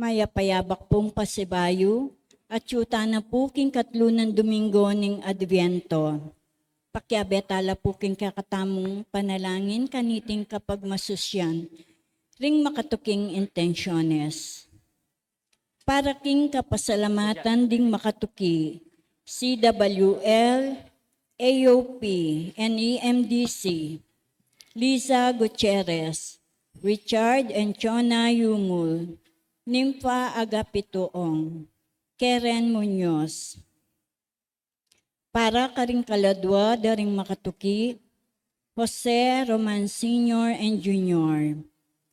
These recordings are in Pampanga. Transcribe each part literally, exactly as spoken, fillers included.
Mayap a yabak pung pasibayu, atyu tana pu king katlu nang Domingo ning Adviento. Pakiabe tala pu king kekatamung panalangin kaniting kapagmasusyan ring makatuking intensyones. Para king kapasalamatan ding makatuki, C W L, A O P, N E M D C, Liza Gutierrez, Richard and Chona Yungul, Nympha Agapito Ong, Karen Muñoz. Para karing kaladwa da ring makatuki, Jose Roman Senior and Junior,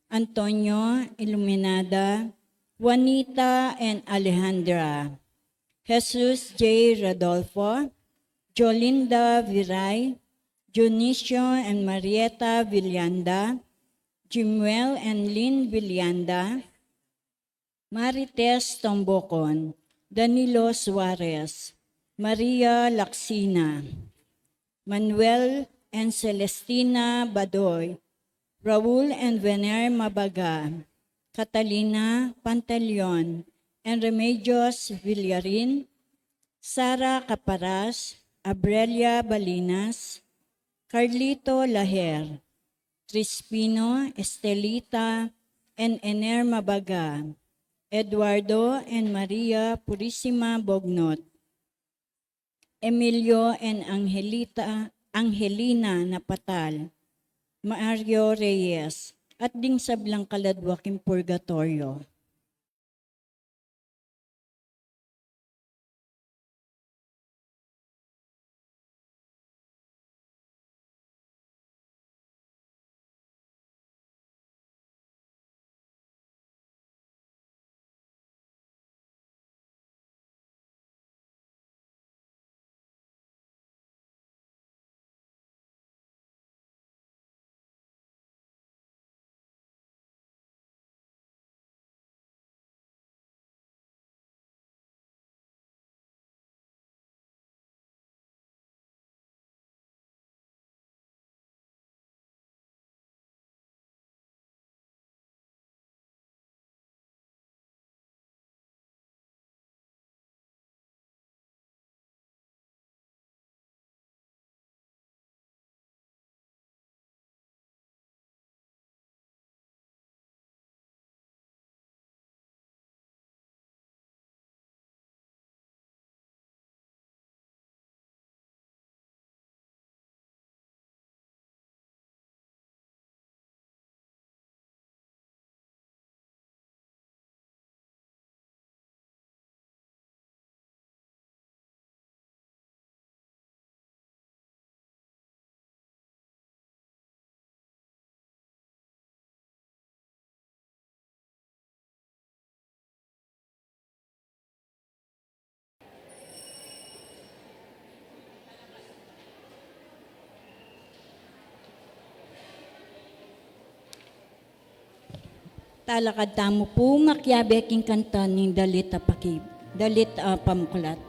Antonio Iluminada, Juanita and Alejandra, Jesus J. Rodolfo, Jolinda Viray, Dionisio and Marieta Villanda, Jimuel and Lynn Villanda, Marites Tombocon, Danilo Suarez, Maria Laxina, Manuel and Celestina Badoy, Raul and Vener Mabaga, Catalina Pantaleon and Remedios Villarin, Sara Caparas, Abrelia Balinas, Carlito Laher, Crispino, Estelita, and Ener Mabaga, Eduardo and Maria Purisima Bognot, Emilio and Angelita, Angelina Napatal, Mario Reyes, at ding sablang kaladwa king purgatoryo. Talakad tamu pu makiabe king kanta ning dalit a paki-, dalit a pamuklat.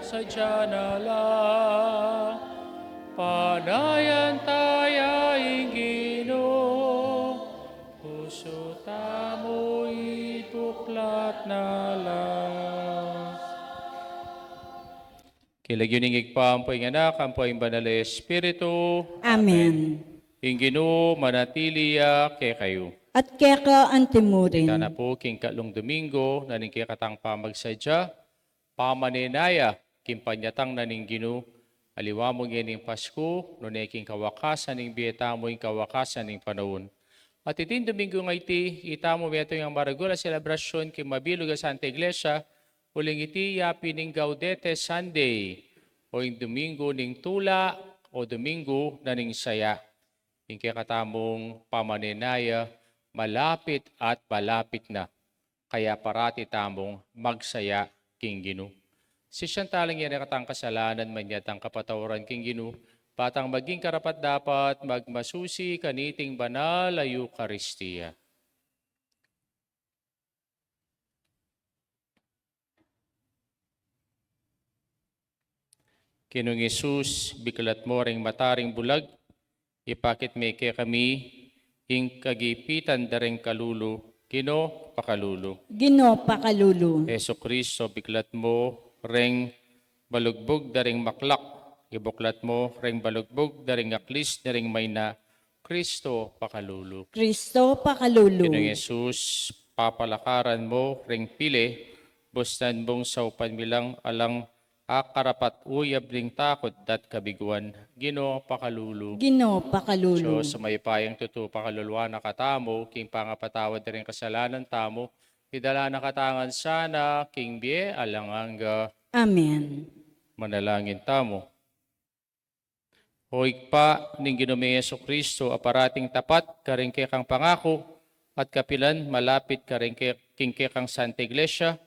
Sadya na la, panayan taya ing Ginu, pusu tamu ibuklat na la. King lagyu ning Ibpa, ampo ing Anak, ampo ing Banal a Espiritu. Amen. Ing Ginu manatili ya kekayu. At keka antimurin. Ita na pu king katlung Domingo na ning kekatang pamagsadya, pamanenaya king panyatang na ning Ginu. Aliwa mu ngening Pasku, nune king kawakasan ning bie tamu, ing kawakasan ning panaun. At iting Domingo a iti, itamu metung yang maragul a selebrasyun king mabilug a Santa Iglesia, uling iti ya pin ing Gaudete Sunday, o ing Domingo ning tula, o Domingo na ning saya. Ing kekatamung pamanenaya, malapit at malapit na. Kaya parati tamung magsaya king Ginu. Sisian tala ing kekatang kasalanan, manyatang kapatawaran king Ginu, ba tang maging karapat-dapat magmasusi kaniting banal a Eukaristia. Ginung Jesus, biklat mu ring mata ring bulag, ipakit me kekami ing kagipitan da ring kalulu. Ginu, pakalulu. Ginu, pakalulu. Jesucristo, biklat mu ring balugbug da ring maklak, ibuklat mu ring balugbug da ring aklis da ring maina. Cristo, pakalulu. Cristo, pakalulu. Ginung Jesus, papalakaran mu ring pili, busnan mung saupan mi lang alang akarapat-uyab ning takut dat kabiguan. Ginu, pakalulu. Ginu, pakalulu. Dios a mayupayang tutu, pakaluluan na katamu king pangapatawad da ring kasalanan tamu, idala na katamu ngan sana king bie alang angga. Amen. Manalangin tamu. O Ibpa ning Ginu ming Jesucristo, a parating tapat karing kekang pangaku at kapilan malapit karing ke-, king kekang Santa Iglesia,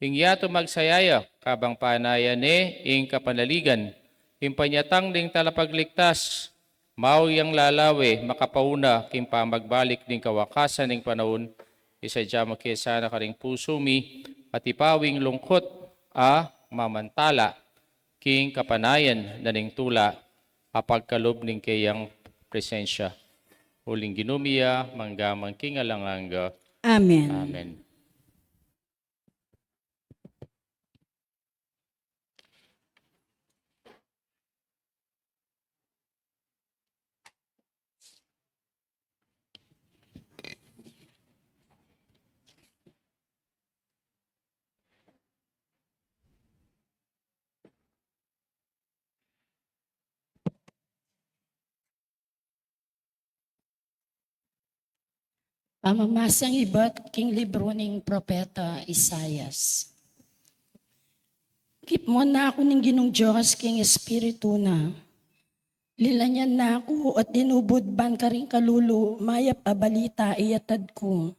ing yatu magsaya ya kabang panayan ne ing kapanaligan, ing panyatang ning Talapagligtas, mau yang lalawe makapauna king pamagbalik ning kawakasan ning panaun, isadya mu ke sana karing pusu mi at ipawi ing lungkut a mamantala king kapanayan na ning tula a pagkalub ning keyang presensya. Uling Ginu mi ya, mangga man king alang angga. Amen. Amen. Pamamasang ibat king libru ning propeta Isaias. Kipmuan na ku ning Ginung Dios king Espiritu na. Lilanyan na ku at dinubud ban karing kalulu mayap a balita iyatad ku.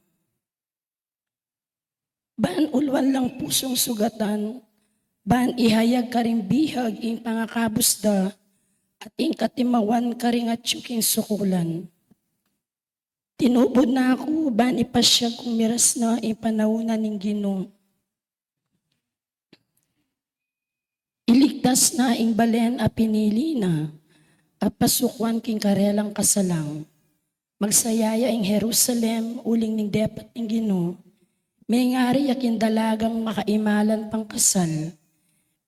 Ban uluan lang pusung sugatan, ban ihayag karing bihag ing pangakabus da, at ing katimawan karing atyu king sukulan. Tinubud na ku ban ipasyag kung miras na ing panaun na ning Ginu. Iligtas na ing balen a pinili na, at pasukuan king karelang kasalang. Magsaya ya ing Jerusalem, uling ning depat ning Ginu, mengari ya king dalagang makaimalan pangkasal.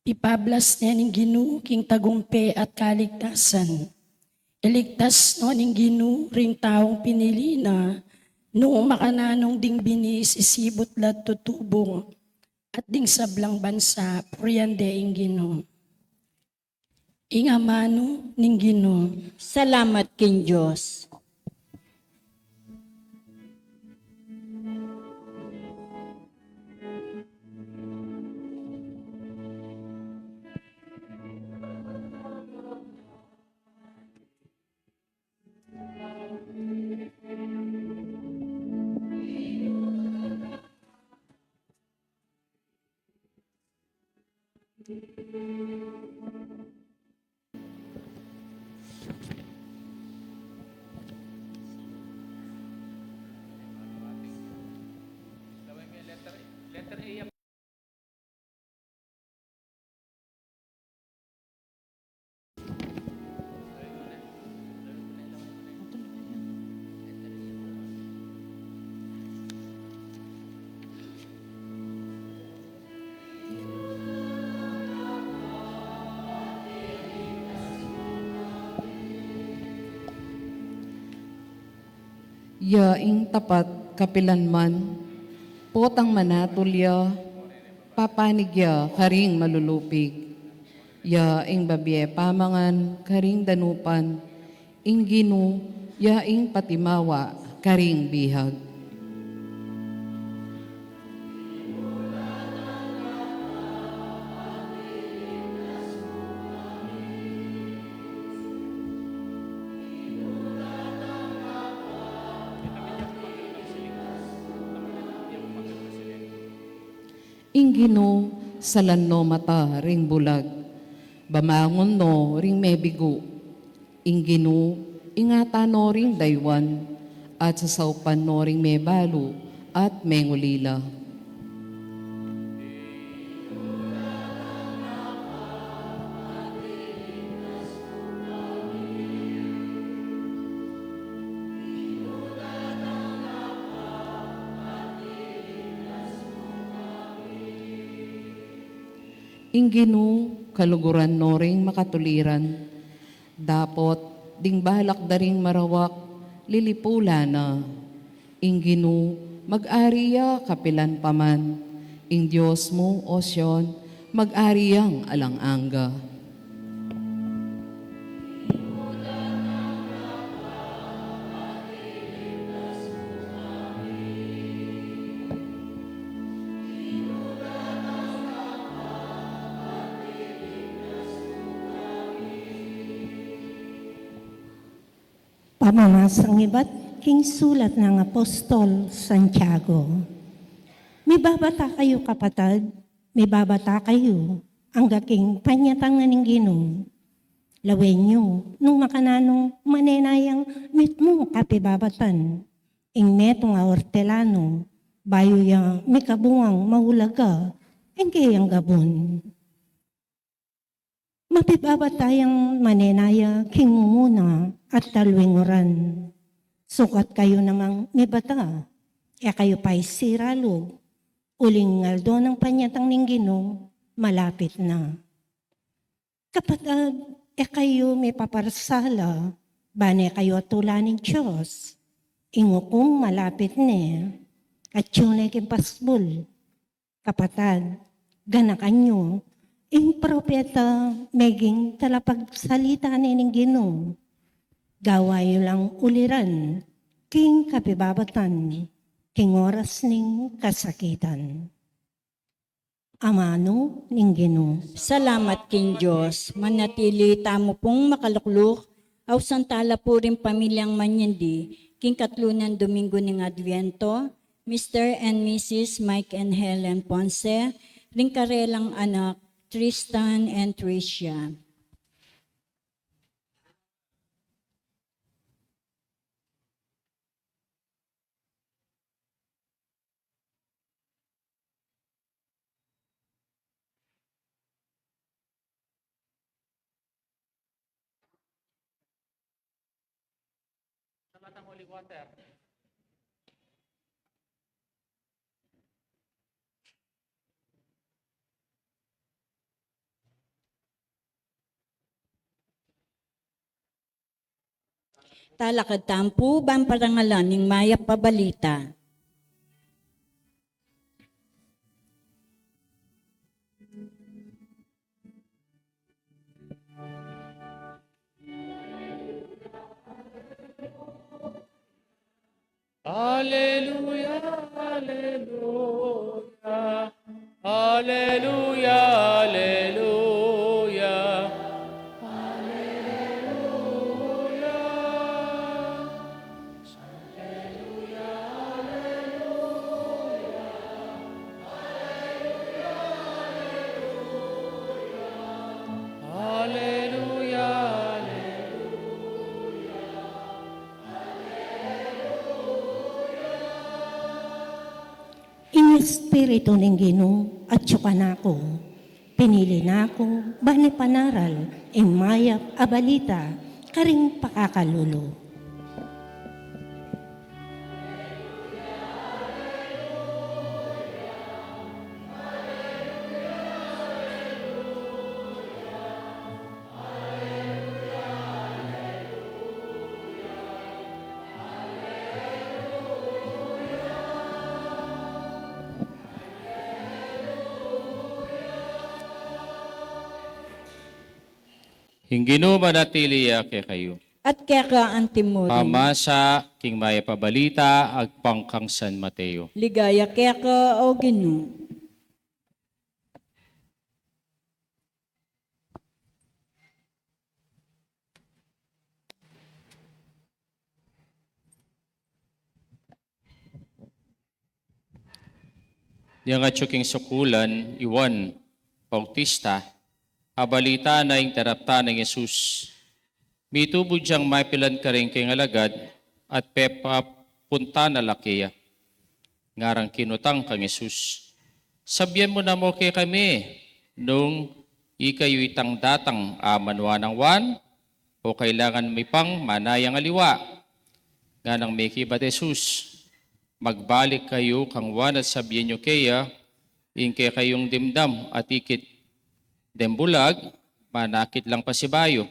Pipablas ne ning Ginu king tagumpe at kaligtasan. Iligtas no ning Ginu ring taung pinili na, nung makananung ding bini sisibut la't tutubung, at ding sablang bansa purian de ing Ginu. Ing amanu ning Ginu. Salamat king Dios. Ya ing tapat kapilan man, potang manatul ya, papanig ya karing malulupig. Ya ing babie pamangan karing danupan, ing Ginu ya ing patimawa karing bihag. Ing Ginu, salan no mata ring bulag, bamangun no ring mebigu. Ing Ginu, ingatan no ring daywan, at sasaupan no ring mebalu at mengulila. Ing Ginu, kaluguran no ring makatuliran, dapot ding balak da ring marawak, lilipulan na. Ing Ginu, mag-ari ya kapilan pa man. Ing Dios mu, O Sion, mag-ari yang alang angga. Pamamasang ibat king sulat nang Apostol Santiago. Mibabata kayu, kapatad, mibabata kayu, angga king panyatang na ning Ginu. Lawen yu, nung makananung manenayang mitmung kapibabatan, ing metung a ortelanu, bayu ya mikabungang maulaga, ing keyang gabun. Mapibabata yang manenaya king mumuna at talwinguran. Sukat kayu namang mibata, e kayu pa isiralu, uling aldo nang panyatang ning Ginu, malapit na. Kapatad, e kayu mipaparsala, bang e kayu atulan ning Dios. Ing ukum malapit ne, at yu ne king pasbul. Kapatad, ganakan yu ing propeta meging talapagsalita ne ning Ginu. Gawa yu lang uliran king kapibabatan, king oras ning kasakitan. Amanu ning Ginu. Salamat king Dios. Manatili tamu pung makalukluk. Ausan tala pu ring pamilyang manyandi king katlunan Domingo ning Adviento, Mister and Missus Mike and Helen Ponce, ring karelang anak, Tristan and Tricia. Salamat ang holy water. Talakad tamu pu ban parangalan ing mayap a balita. Aleluya, aleluya. Aleluya, aleluya. Aleluya. Aleluya, aleluya. Ing Espiritu ning Ginu atyu kanaku, pinili na ku ban ipanaral ing mayap a balita karing pakakalulu. Ing Ginu manatili ya kekayu. At keka antimurin. Pamasa king Mayap a Balita agpang kang San Mateo. Ligaya keka, O Ginu. Niyang atyu king sukulan i Juan Bautista, abalita na ing daraptan nang Jesus. Mitubud yang mapilan karing kayang alagad at pepapunta na la keya. Ngarang kinutang kang Jesus, "Sabian mu namu kekami nung ikayu itang datang a manwa nang Juan, o kailangan mi pang manayang aliwa?" Nganang mekibat Jesus, "Magbalik kayu kang Juan at sabian yu keya, ing kekayung dimdam at ikit deng bulag, manakit lang pasibayu.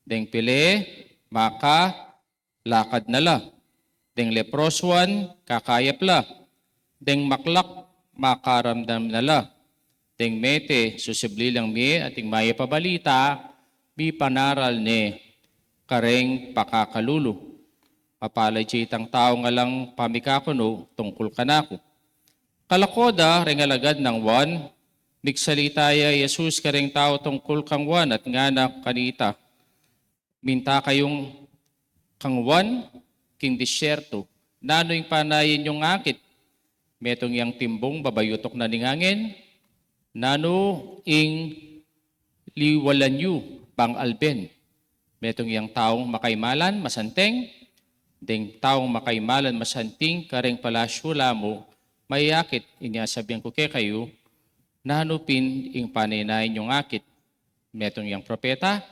Deng pili, makalakad na la. Deng leprosuan, kakayap la. Deng maklak, makaramdam na la. Deng mete, susubli lang mie at ing Mayap a Balita, mipanaral ne kareng pakakalulu. Mapalad ya itang taung alang pamikakunu tungkul kanaku." Kalako da reng alagad nang Juan, migsalita ya i Jesus kareng tau tungkul kang Juan at ngana kanita, "Minta kayung kang Juan king disyerto, nanu ing panayan yung akit? Metung yang timbung babayutuk na ning angin? Nanu ing liwalan yu bang alben? Metung yang taung makaimalan, masanteng? Deng taung makaimalan, masanteng kareng palasyu la mu mayakit. Inya sabian ku kekayu, nanu pin ing panaynayan yung akit? Metung yang propeta?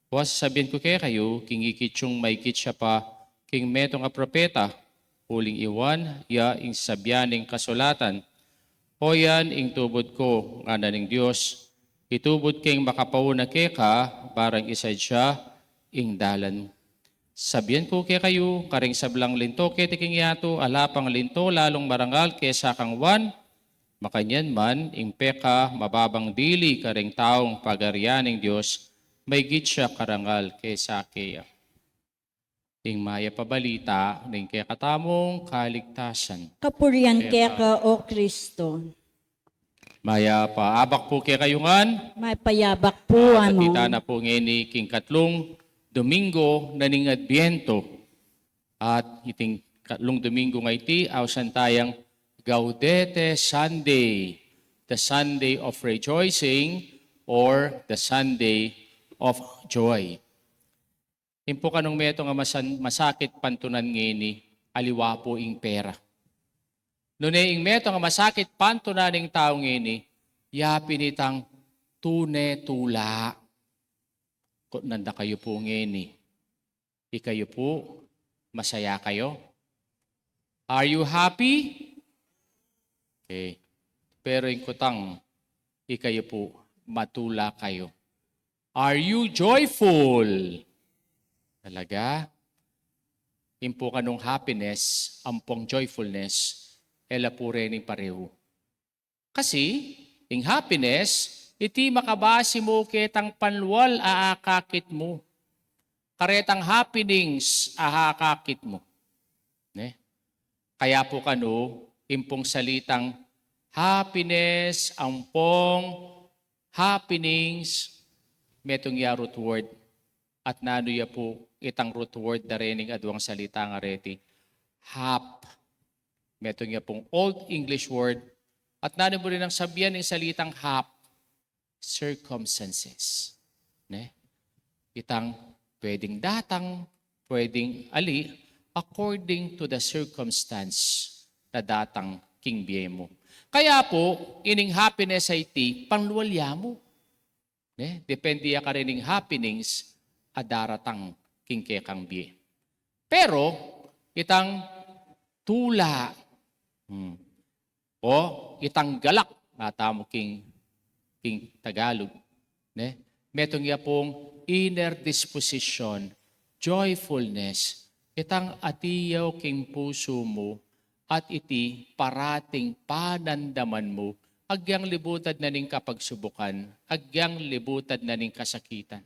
Wa, sasabian ku kekayu, king ikit yung maikit ya pa king metung a propeta, uling i Juan ya ing sasabian ning kasulatan. O yan ing tubud ku, ngana ning Dios, itubud keng makapauna keka, barang isadya ing dalan mu. Sabian ku kekayu, kareng sablang linto keti king yatu, ala pang linto lalung marangal kesa kang Juan. Makanyan man, ing pekamababang dili kareng taung pagarian ning Dios, maigit ya karangal kesa keya." Ing Mayap a Balita ning kekatamung kaligtasan. Kapurian keka, O Kristo. Mayap a abak pu kekayu ngan. Mayap a abak pu, ah, anu. Kita na pu ngeni king katlung Domingo na ning Adbiento. At iting katlung Domingo nga iti, ausan tayang Gaudete Sunday, the Sunday of rejoicing or the Sunday of joy. Impu kanung metung a masan-, masakit pantunan ngeni, aliwa pu ing pera. Nune ing metung a masakit pantunan ning tau ngeni, ya pin itang tune tula. Kutnan da kayu pu ngeni, ikayu pu, masaya kayu? Are you happy? Okay. Pero ing kutang, ikayu pu, matula kayu? Are you joyful? Talaga? Impu kanung happiness ampong joyfulness, e la pu reni parehu. Kasi ing happiness, iti makabasi mu ketang panlual a akakit mu, karetang happenings a akakit mu. Ne? Kaya pu kanu, impung salitang happiness ampong happenings, metung ya root word. At nanu ya pu itang root word da rening aduang salita nga reti? Hap. Metung ya pung Old English word. At nanu mu rin nang sabian ing salitang hap? Circumstances. Ne? Itang pwedeng datang, pwedeng ali, according to the circumstance na datang king bie mu. Kaya pu, ining happiness a iti, panlual ya mu. Ne? Depende ya karening happenings a daratang king kekang bie. Pero, itang tula, hmm, o itang galak, nga tamu king, king Tagalog, ne? Metung ya pung inner disposition, joyfulness, itang atiyaw king pusu mu, at iti parating panandaman mu, agyang libutad na ning kapagsubukan, agyang libutad na ning kasakitan.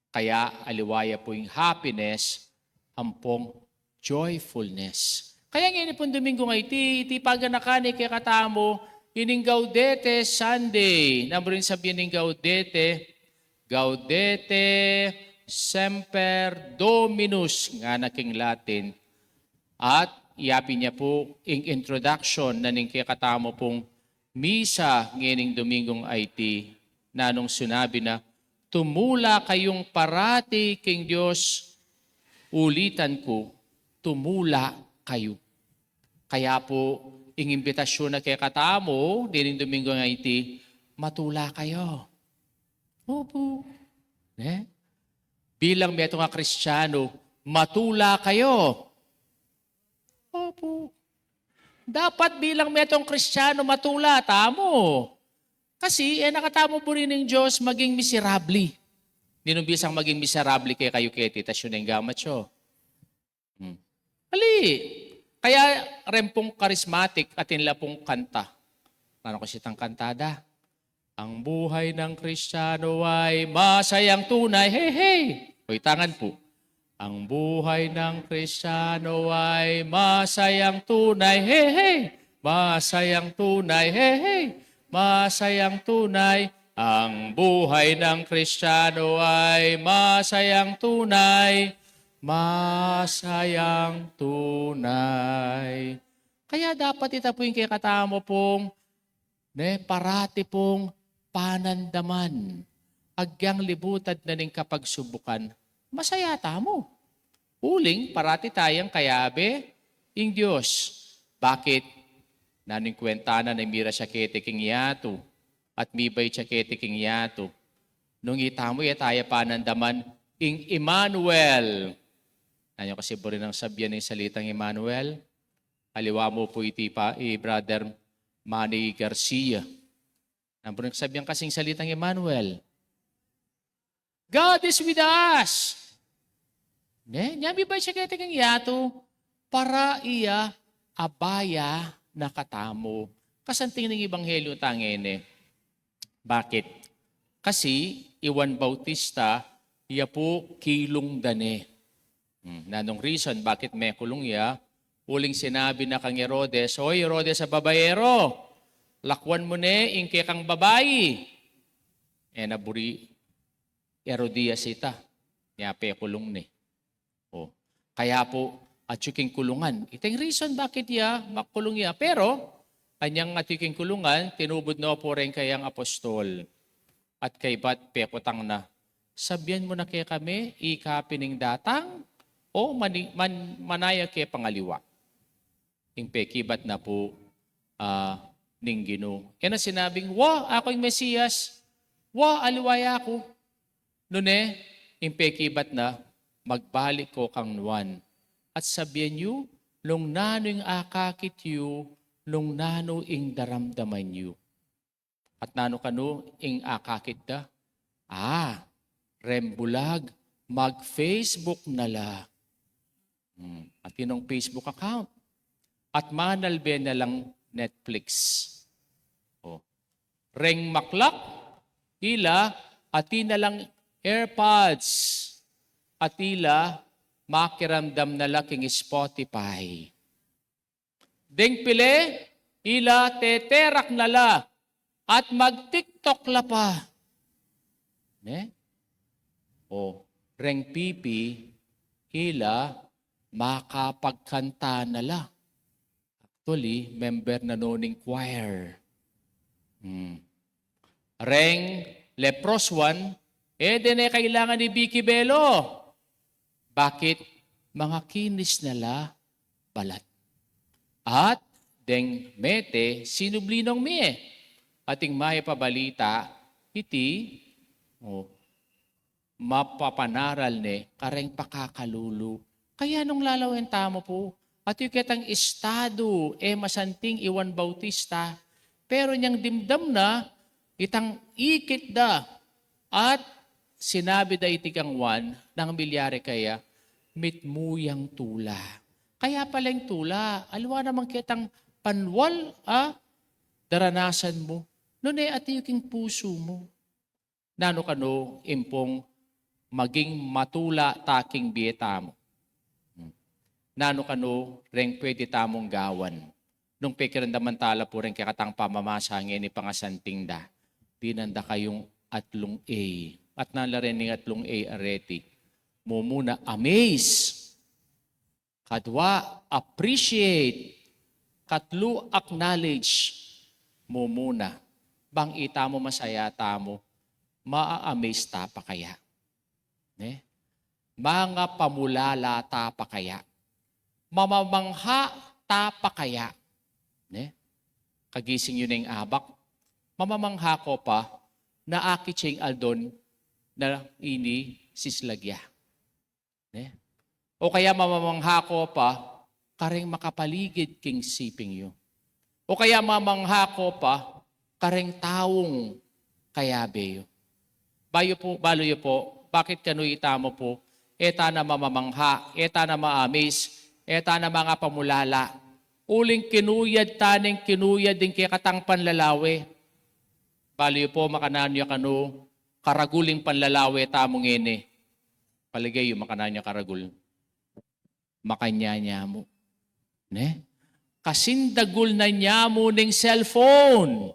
Kaya aliwa ya pu ing happiness ampong joyfulness. Kaya ngeni pung Domingo a iti, iti paganakan ne kekatamu ining Gaudete Sunday. Nanu ring sabyan ning Gaudete? Gaudete Semper Dominus, ngana king Latin. At yapin ya pu ing introduction na ning kekatamu pung misa ngening Domingong a iti, nanung sinabi na, "Tumula kayung parati king Dios, ulitan ku, tumula kayu." Kaya pu, ing imbitasyun na kekatamu, ngening Domingong a iti, matula kayu. Opu. Ne? Bilang metung a Kristiyanu, matula kayu. Opu. Dapat bilang metung Kristiyanu, matula tamu. Kasi, e na katamu buri ning Dios maging miserable. Ninung bisang maging miserable kekayu keti, tas yun ing gamat yu. Hmm. Ali, kaya reng pung charismatic, atin la pung kanta. Nanu kasi itang kanta da? Ang buhay ng Kristiyano ay masayang tunay. Hey, hey! Hoy, tangan pu. Ang buhay ng Kristiyano ay masayang tunay. Hey, hey! Masayang tunay. Hey, hey! Masayang tunay. Ang buhay ng Kristiyano ay masayang tunay. Masayang tunay. Kaya dapat ita pu ing kekatamu pung, ne, parati pung panandaman. Agyang libutad na ning kapagsubukan, masaya tamu. Uling parati tayang kayabe ing Dios. Bakit? Nanu ing kwenta na? Nung mibait ya keti king yatu, at mibait ya keti king yatu. Nung itamu, e taya panandaman ing Emmanuel. Nanu kasi buri nang sabyan ing salitang Emmanuel? Aliwa mu pu iti pa, i Brother Manny Garcia. Nanu buri nang sabyan kasing salitang Emmanuel? God is with us. Ne? Nya mibait ya keti king yatu, para iya abaya na katamu. Kasanting ning ebanghelyo tang ngeni. Bakit? Kasi i Juan Bautista, iya pu kilung da ne. Hmm, nanung reason bakit mekulung ya? Uling sinabi na kang Herodes, "Hoy, Herodes a babaero, lakwan mu ne ing kekang babai." E na buri Herodias ita, nya pekulung ne. O, kaya pu, atyu king kulungan. Ita ing reason bakit ya makulung ya. Pero anyang atyu king kulungan, tinubud no pu reng kayang apostol. At kaybat pekutang na, "Sabyan mu na kekami, ika pin ing datang, o mani-, man-, manaya ke pang aliwa?" Ing pekibat na pu, ah, ning Ginu. E na sinabing, "Wa, aku ing Mesias. Wa, aliwa ya ku." Nune, ing pekibat na, "Magbalik ko kang Juan at sabyan yu nung nanu ing akakit yu, nung nanu ing daramdaman yu." At nanu kanu ing akakit da? A, reng bulag, mag-Facebook na la. Hmm, atin nang Facebook account. At manalbe na lang Netflix. O. Reng maklak, ila, atin na lang AirPods. At ila, makiramdam na la king Spotify. Deng pile, ila teterak na la at mag-TikTok la pa. Ne? O, reng pipi, ila makapagkanta na la. Actually, member na no ning choir. Hmm. Reng leproswan, e de ne kailangan i Vicki Belo. Bakit? Mangakinis na la balat. At deng mete, sinubli nong mie. Ating mayap a balita, iti, o, mapapanaral ne kareng pakakalulu. Kaya nung lalawen tamu pu, atyu ketang estadu, e masanting i Juan Bautista, pero nyang dimdam na itang ikit da, at sinabi da iti kang Juan, nanu ing milyari kaya? "Mitmu yang tula." Kaya pala ing tula, aliwa naman ketang panual a daranasan mu, nune atyu king pusu mu. Nanu kanu ing pung maging matula ta king bie tamu. Hmm. Nanu kanu reng pwede tamung gawan? Nung pekiramdaman ta la pu reng kekatang pamamasa ngeni, pangasanting da. Dinan da kayung atlung A. At nanu la reng atlung A areti? Mumuna, amaze. Kadwa, appreciate. Katlu, acknowledge. Mumuna. Bang itamu masaya tamu, ma-amaze ta pa kaya? Ne? Mangapamulala ta pa kaya? Mamamangha ta pa kaya? Ne? Kagising yu neng abak, mamamangha ko pa na akit ya ing aldon na ini sislag ya. Ne? O kaya mamamangha ko pa kareng makapaligid king siping yu. O kaya mamangha ko pa kareng taung kayabe yu. Bayu pu, balu yu pu, bakit kanu itamu pu e ta na mamamangha, e ta na ma-amaze, e ta na mangapamulala? Uling kinuyad ta neng kinuyad ding kekatang panlalawe. Balu yu pu, makananu ya kanu karagul ing panlalawe tamu ngeni? Palage yu, makananu ya karagul? Makanyan ya mu. Ne? Kasing dagul na niya mu ning cellphone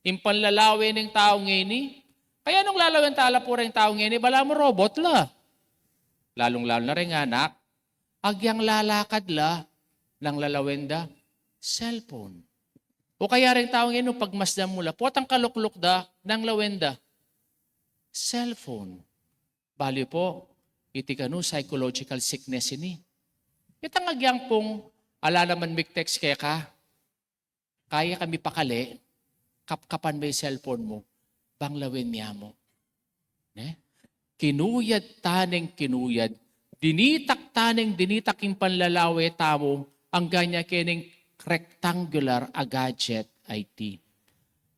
ing panlalawe ning tau ngeni. Kaya nung lalawen ta la pu reng tau ngeni, bala mu robot la. Lalung-lalu na reng anak, agyang lalakad la, nanu lalawen da? Cellphone. O kaya reng tau ngeni, nung pagmasdan mu la, potang kalukluk da, nanu lawen da? Cellphone. Balu pu, iti kanu psychological sickness ini. Itang agyang pung ala naman mig-text keka, kaya ka mipakali, kapkapan me ing cellphone mu, bang lawen ya mu. Ne? Kinuyad ta neng kinuyad, dinitak ta neng dinitak ing panlalawe tamu, anggang ya kening rectangular a gadget a iti.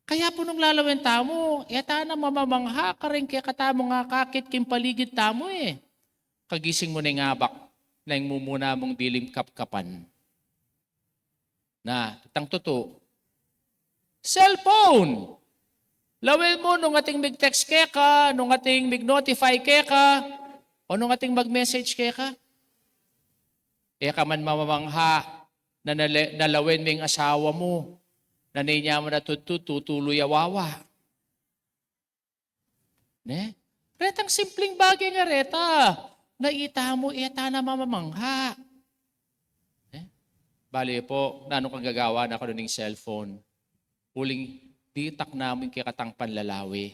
Kaya pu nung lalawen tamu, e ta na mamamangha kareng kekatamung akakit king paligid tamu e. Kagising mu neng abak, neng mumuna mung diling kapkapan? Na, itang tutu, cellphone. Lawen mu nung ating mig-text keka, nung ating mig-notify keka, o nung ating mag-message keka. E ka man mamamangha na nale-, nalawen me ing asawa mu, na ne niya mu na tudtud tutulu ya wawa. Ne? Retang simpleng bage nga reta, na itamu e ta na mamamangha. Ne? Balu pu, nanu kang gagawan na kanu ning cellphone? Uling ditak na mu ing kekatang panlalawe.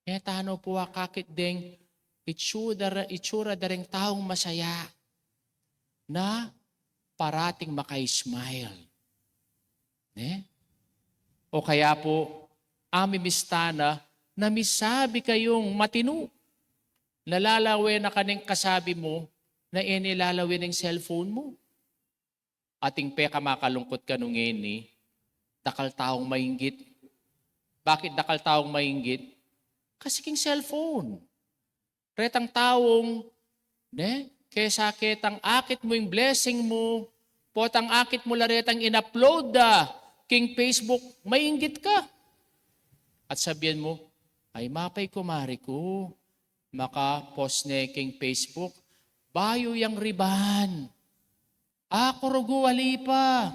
E ta na pu akakit deng itsura, itsura da reng taung masaya na parating maka-smile. Ne? O kaya pu, amimista na, na misabi kayung matinu. Nalalawe na ka neng kasabi mu, na e ne lalawe neng cellphone mu. Ating pekamakalungkut kanu ngeni, dakal taung mainggit. Bakit dakal taung mainggit? Kasi king cellphone. Retang taung, ne? Kesa ketang akit mu ing blessing mu, potang akit mu la retang in-upload da king Facebook, mainggit ka. At sabian mu, "Ay, mapa ing kumari ku, maka-post ne king Facebook, bayu yang riban. Aku rugu ali pa."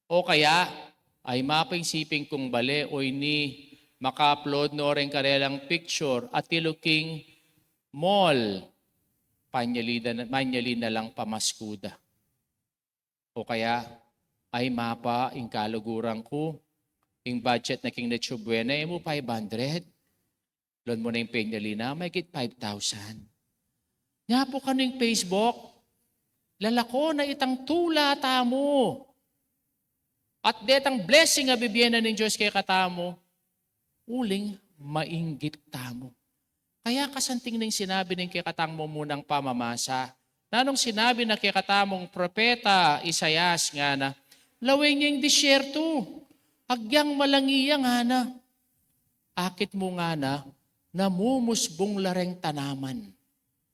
O kaya, "Ay, mapa ing siping kung bale, o ini, maka-upload no reng karelang picture, atilu king mall, panyali na, manyali na lang pamasku da." O kaya, "Ay, mapa ing kaluguran ku, ing budget na king Noche Buena, e mu five hundred. Lawen mu na ing penyali na, mahigit five thousand." Nya pu kanu ing Facebook, lalako na itang tula tamu. At detang blessing a bibie na ning Dios kekatamu, uling mainggit tamu. Kaya kasanting ning sinabi ning kekatang mumunang pamamasa, nanung sinabi na kekatamung propeta Isaias ngana, "Lawen ye ing disyertu, agyang malangi ya ngana. Akit mu ngana, namumusbung la reng tanaman."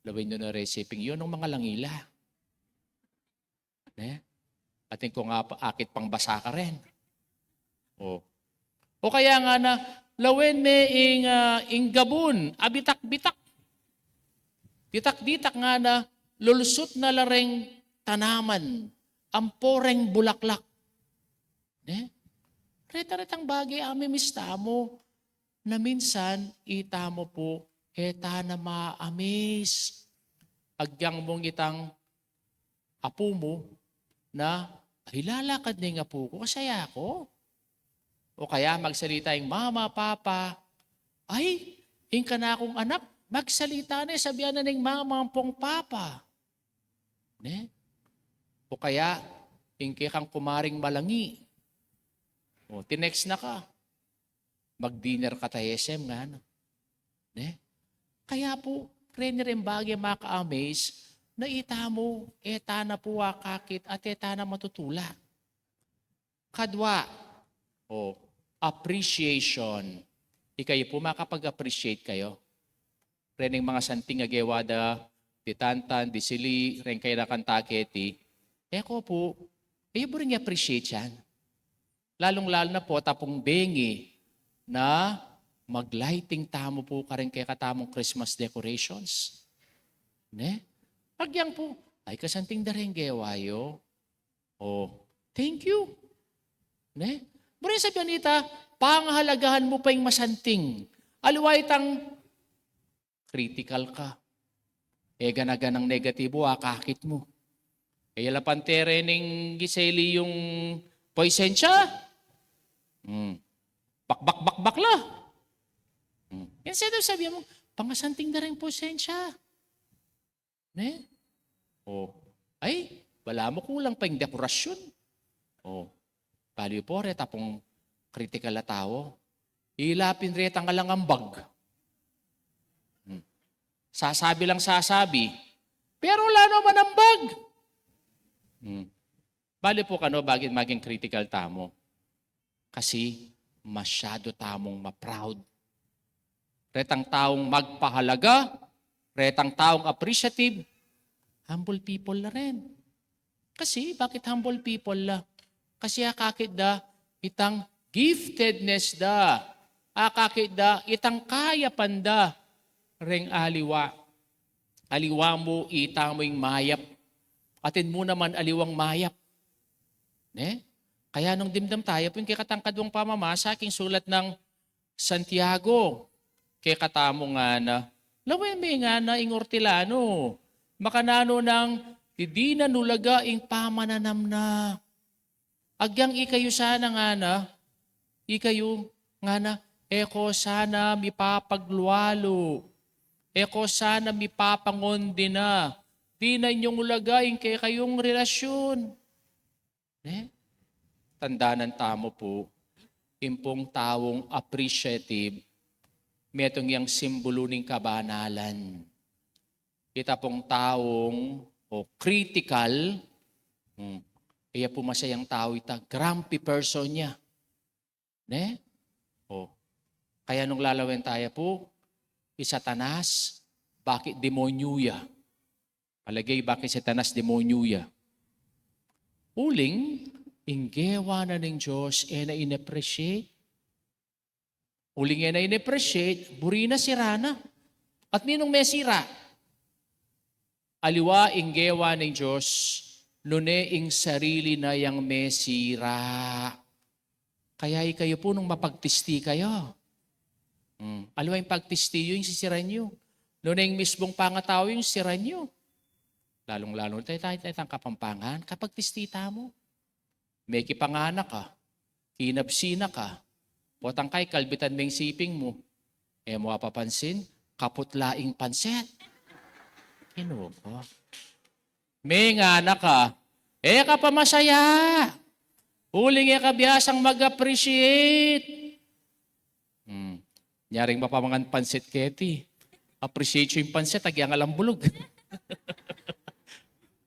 Lawen yu na reng siping yu nung malangi la. Ne? Atin kung apa, akit pang basa ka rin. O. O kaya ngana, "Lawen me ing, ah, ing gabun, abitak-bitak. Ditak-ditak ngana, lulusut na la reng tanaman, ampo reng bulaklak. Ne? Reta-retang bage a mimiss tamu, na minsan itamu pu e tana ma-amaze. Agyang mung itang apu mu na, "Ay, lalakad ne ing apu ku, kasaya ku." O kaya magsalita ing mama, papa, "Ay, ing kanakung anak, magsalita ne, sabian na ning mama ampong papa." Ne? O kaya, ing kekang kumaring malangi. O, tinext na ka, "Mag-dinner ka ta S M," ngana. Ne? Kaya pu, reni reng bage maka-amaze, na itamu e tana pu akakit at e tana matutula. Kadwa, o, appreciation. Ikayu pu, makapag-appreciate kayu reng mga santing a gewa da, di tantan, di sili, reng kayanakan ta keti. E ko pu, e buring i-appreciate yan. Lalung-lalu na pu, tapung bengi na mag-lighting tamu pu kareng kekatamung Christmas decorations. Ne? Agyang pu, "Ay, kasanting da reng gewa yu." O, "Thank you." Ne? Buring sabian ita, pangahalagahan mu pa ing masanting. Aliwa itang critical ka. E gana-ganang negatibo akakit mu. E yala pante rening giseli yung presensya. Hmm. Bakbak-bakbak la. Hmm. Yan sa sabi mu, "Pangasanting da reng presensya." Ne? O. "Ay, balamu kulang pa ing dekorasyon." O. Balu yu pu, reta pung critical a tau, ila pin retang alang ambag. Hmm. Sasabi lang sasabi, pero ala naman ambag. Hmm. Balu pu kanu bakit maging critical tamu? Kasi masyadu tamung ma-proud. Retang taung magpahalaga, retang taung appreciative, humble people la rin. Kasi, bakit humble people la? Kasi akakit da itang giftedness da. Akakit da itang kayapan da reng aliwa. Aliwa mu, itamu ing mayap. Atin mu naman aliwang mayap. Ne? Kaya nung dimdam tayu pu ing kekatang kadwang pamamasa king sulat nang Santiago, kekatamu ngana, lawen me ngana ing ortilanu, makananu nang didinan ulaga ing pamananam na. Agyang ikayu sana ngana, ikayu ngana, e ko sana mipapaglualu, e ko sana mipapangondena, dinan yung ulaga ing kekayung relasyon. Ne? Tandanan tamu pu, ing pung taung appreciative, metung yang simbulu ning kabanalan. Ita pung taung, o, critical, hmm, iya pu masayang tau ita, grumpy person ya. Ne? O. Kaya nung lalawen tayu pu, i Satanas, bakit demonyu ya? Palage yu, bakit Satanas demonyu ya? Uling, ing gewa na ning Dios, e na in-appreciate. Uling e na in-appreciate, buri na, sira na. At ninung mesira? Aliwa ing gewa ning Dios, nune ing sarili na yang mesira. Kaya ikayu pu nung mapagtisti kayu. Hmm. Aliwa ing pagtisti yu, ing sisiran yu. Nune ing mismung pangatau yu, ing sisiran yu. Lalung-lalu tayu, tayu, tayu, tang Kapampangan, kapagtisti tamu. Mekipanganak ka, kinabsi na ka, potang kai kalbitan me ing siping mu, e mu apapansin, kaput la ing pansit. Inu ko. Menganak ka, e ka pa masaya. Uling e ka biasang mag-appreciate. Hmm. Nyaring mapamangan pansit keti. Appreciate yu ing pansit, agyang alang bulug.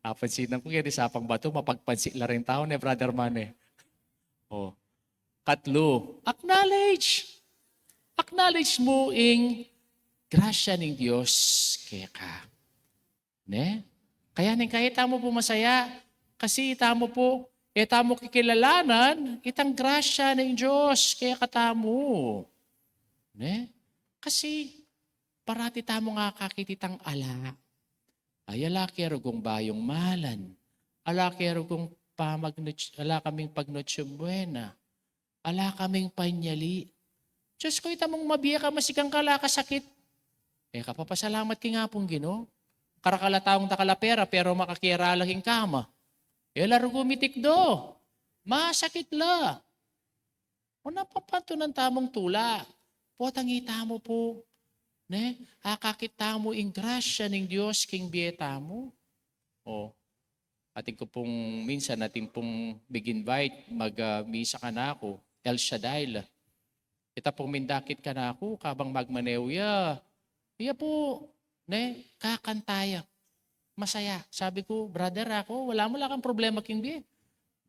Apansinan ku keti, sapang batu, mapagpansit la ring tau, ne, Brother Mane? O. Katlu, acknowledge. Acknowledge mu ing grasya ning Dios keka. Ne? Kaya ning kaya itamu pu masaya, kasi itamu pu, e tamu kikilalanan itang grasya ning Dios kekatamu. Ne? Kasi parati tamung akakit itang ala. Ay, ala ke rugung bayung malan. Ala ke rugung pamag-, ala kaming pag-Noche Buena. Ala kaming panyali. Diyos ku, ita mung mabie ka, masigang ka, ala ka sakit. E ka papasalamat king Apung Ginu. Karakal a taung dakal a pera, pero makakera la king kama. E la rugu mitikdo. Masakit la. O, napapantunan tamung tula. Potang ita mu pu, ne? Akakit tamu ing grasya ning Dios king bie tamu. O, atin ku pung minsan, atin pung mig-invite, mag, ah, misa kanaku, El Shaddai la. Ita pung mindakit kanaku, kabang magmaneho ya, iya pu, ne, kakanta ya. Masaya. Sabi ku, "Brother, aku, wala mu la kang problema king bie."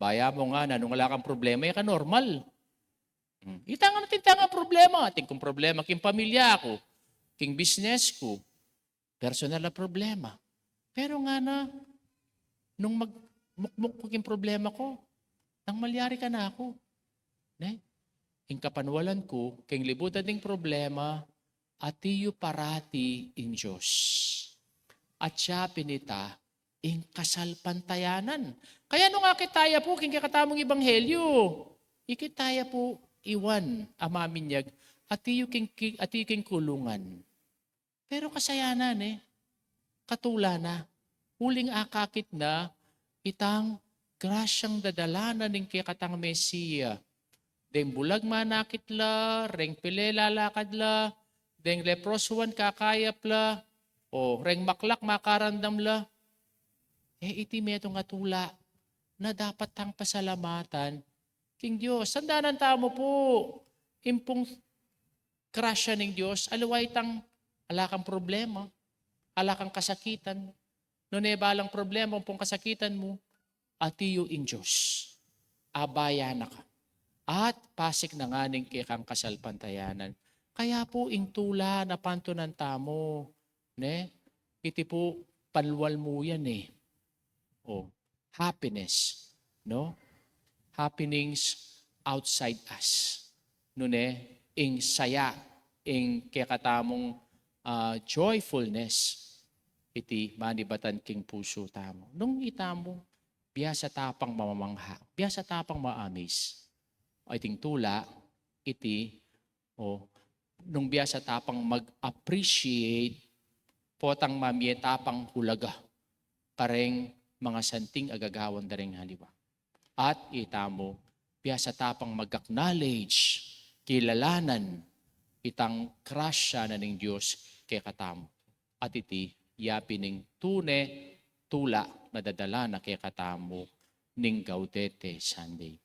"Baya mu ngana, nung ala kang problema, e ka normal." Hmm. Ita ngana, atin tang problema. Atin kung problema king pamilya ku, king business ku, personal a problema. Pero ngana, nung magmukmuk ku king problema ku, nang malyari kanaku, ne? Ing kapanwalan ku king libutan ding problema, atiu parati ing Dios. At siya pin ita ing kasalpantayanan. Kaya nung akit taya pu king kekatamung ebanghelyo, ikit taya pu i Juan a maminyag, atiu king, ki-, atiu king kulungan. Pero kasayanan, e, katula na, uling akakit na itang grasyang dadalanan ning kekatang Mesia. Deng bulag manakit la, reng pele lalakad la, deng leprosuan kakayap la, o reng maklak makarandam la. E, iti metung a tula na dapat tang pasalamatan king Dios. Tandanan tamu pu, ing pung grasya ning Dios, aliwa itang ala kang problema, ala kang kasakitan. Nune balang problema ampong kasakitan mu, atiu ing Dios. Abayan na ka. At pasik na ngana ning kekang kasalpantayanan. Kaya pu ing tula na pantunan tamu, ne? Iti pu panwal mu yan, e. O, happiness, no? Happenings outside us. Nune, ing saya, ing kekatamung, ah, joyfulness, iti manibatan king pusu tamu. Nung ita mu, biasa ta pang mamamangha, biasa ta pang ma-amaze. Iting tula, iti O, nung biasa ta pang mag-appreciate, potang mamie ta pang hulaga kareng mangasanting a gagawan da ring aliwa. At ita mu, biasa ta pang mag-acknowledge, kilalanan itang grasya na ning Dios kekatamu. At iti, ya pin ing tune tula na dadala na kekatamu ning Gaudete Sunday.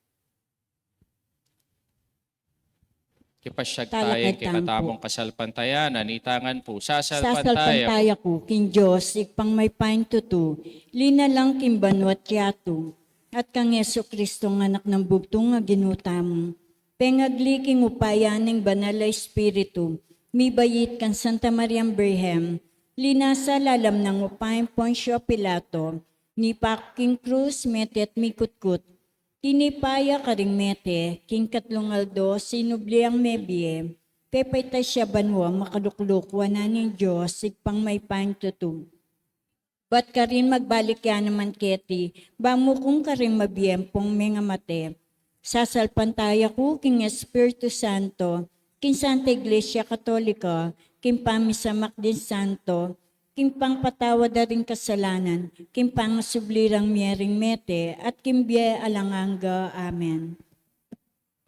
Kipasyag taya ing kekatamung kasalpantayanan, ita ngan pu, sasalpantaya ku king Dios, Ibpang mayupayang tutu, linalang king banua't yatu, at kang Jesucristong Anak nang bugtung a Ginu tamu, pengagli king upaya ning Banal a Espiritu, mibait kang Santa Mariang Birhen, linasa lalam nang upayang Poncio Pilato, mipaku king krus, mete at mikutkut, tinipa ya karing mete, king katlung aldo sinubli yang mebie, pepaitas ya banua, makalukluk wanan ning Dios, Ibpang mayupayang tutu. Bat karin magbalik ya naman keti, ba mukung karing mabie ampong mengamate. Sasalpantaya ku king Espiritu Santo, king Santa Iglesia Katolika, king pamisamak ding santo, king pangpatawad da ring kasalanan, king pangasubli rang mie ring mete, at king bie alang angga. Amen.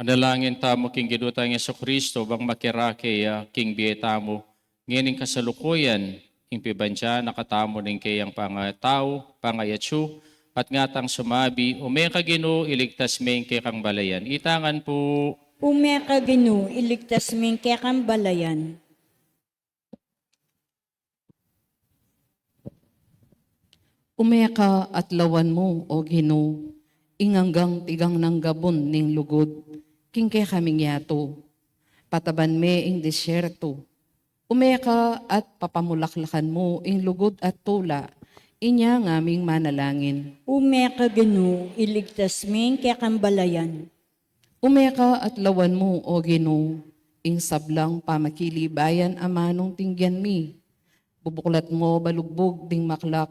Manalangin tamu king Ginu tang Jesucristo, bang makirake ya king bie tamu ngening kasalukuyan, ing pibandian na katamu ning keyang pangatau, pangayatsu, at ngatang sumabi, Ume ka Ginu, iligtas me ing kekang balayan. Ita ngan pu. Ume ka Ginu, iligtas me ing kekang balayan. Ume ka at lawan mu, O Ginu, ing anggang tigang nang gabun ning lugud king kekaming yatu. Pataban me ing disyertu. Ume ka at papamulaklakan mu ing lugud at tula. Inya ngaming manalangin. Ume ka Ginu, iligtas me ing kekang balayan. Ume ka at lawan mu, O Ginu, ing sablang pamakilibayan a manung tinggan mi. Bubuklat mu balugbug ding maklak,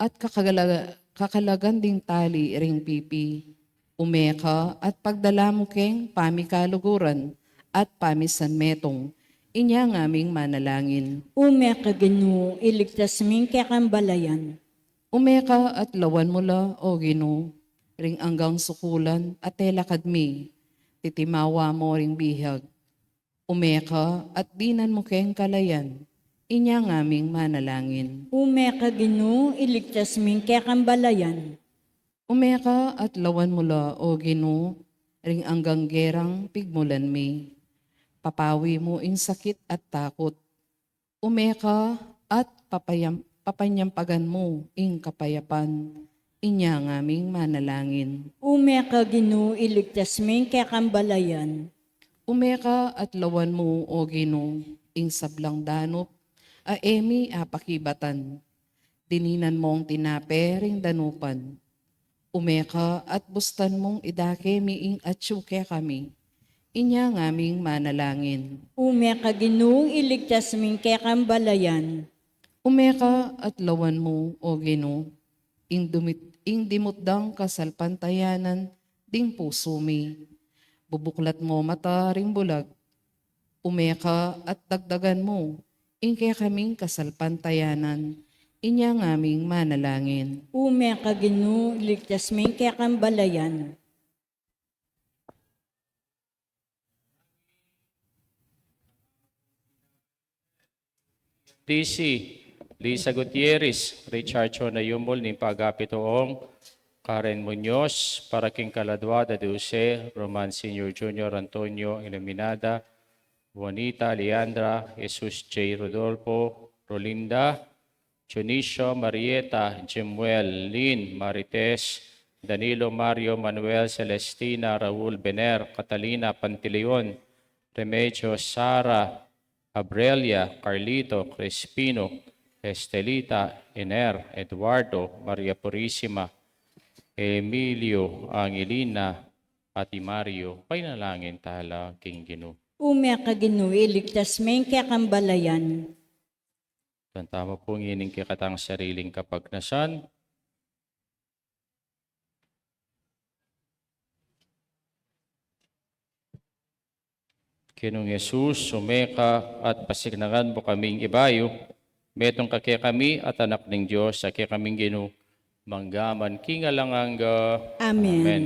at kakagala-, kakalagan ding tali ring pipi. Ume ka at pagdala mu keng pamikaluguran at pamisanmetung. Inya ngaming manalangin. Ume ka, Ginu, iligtas ming kekang balayan. Ume ka at lawan mu la, o Ginu, ring anggang sukulan at telakad mi. Titimawa mu ring bihag. Ume ka at dinan mu keng kalayan. Inya ngaming manalangin. Ume ka, Ginu, iligtas ming kekang balayan. Ume ka at lawan mu la, o Ginu, ring anggang gerang pigmulan mi. Papawi mu ing sakit at takut. Ume ka at papayam-, papanyampagan mu ing kapayapan. Inya ngaming manalangin. Ume ka, Ginu, iligtas ming kekang balayan. Ume ka at lawan mu, o Ginu, ing sablang danup a e mi apakibatan. Dininan mung tinape ring danupan. Ume ka at bustan mung idake mi ing atyu kekami. Inya ngaming manalangin. Ume ka, Ginu, iligtas ming kekang balayan. Ume ka at lawan mu, o Ginu, ing dumit-, ing dimutdang kasalpantayanan ding pusu mi. Bubuklat mu mata ring bulag. Ume ka at dagdagan mu ing kekaming kasalpantayanan. Inya ngaming manalangin. Ume ka, Ginu, iligtas ming kekang balayan. D C, Lisa Gutierrez, Richard Chona Yumul, ning pagapit ong Karen Muñoz, para king kaladua da Dulce, Roman Senior Junior, Antonio, Iluminada, Juanita, Leandra, Jesus J. Rodolfo, Rolinda, Dionisio, Marieta, Jemuel, Lynn, Marites, Danilo, Mario, Manuel, Celestina, Raul, Bener, Catalina, Panteleon, Remedios, Sara, Abrelia, Carlito, Crispino, Estelita, Ener, Eduardo, Maria Purisima, Emilio, Angelina, at i Mario. Painalangin tala king Ginu. Ume ka, Ginu, iligtas me ing kekang balayan. Tuan tamu pung ining kekatang sariling kapagnasan. Ginung Jesus, ume ka at pasiknangan mu kaming ibayu, metung ka kekami at Anak ning Dios, a kekaming Ginu, mangga man king alang angga. Amen. Amen.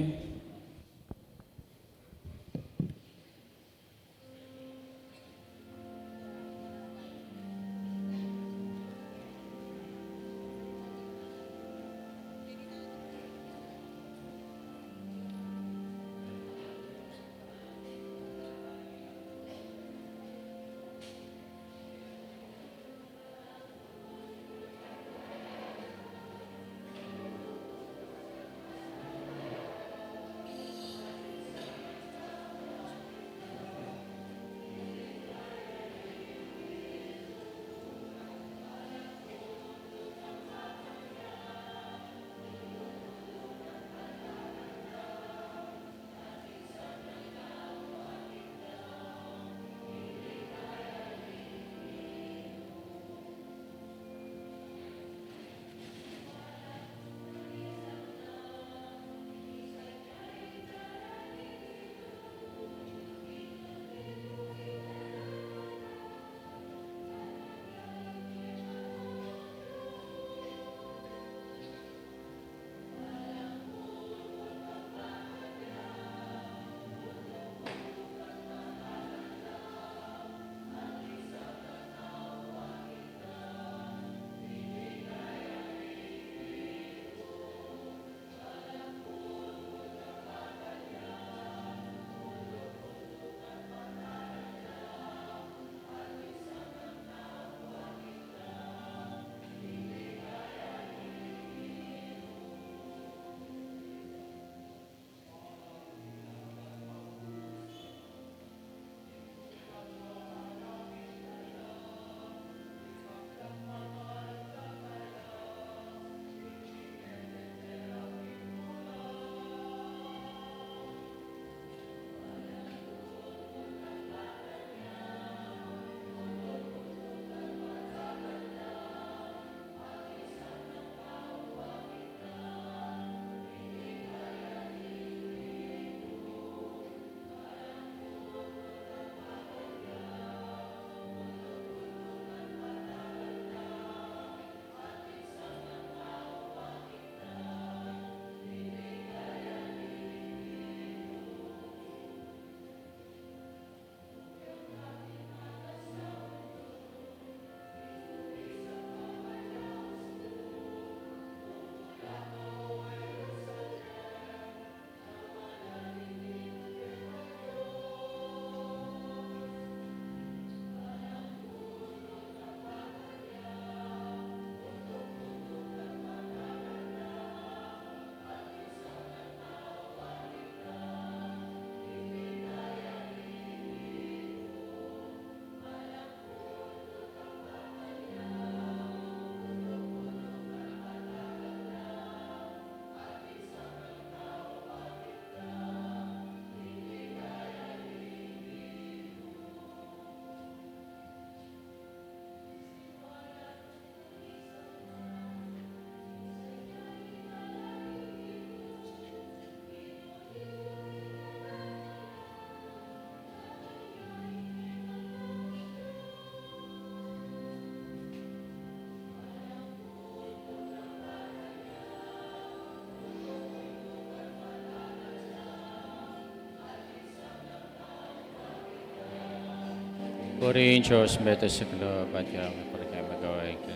Purihin Diyos, mete sa kalooban kaya magpapagawa ito.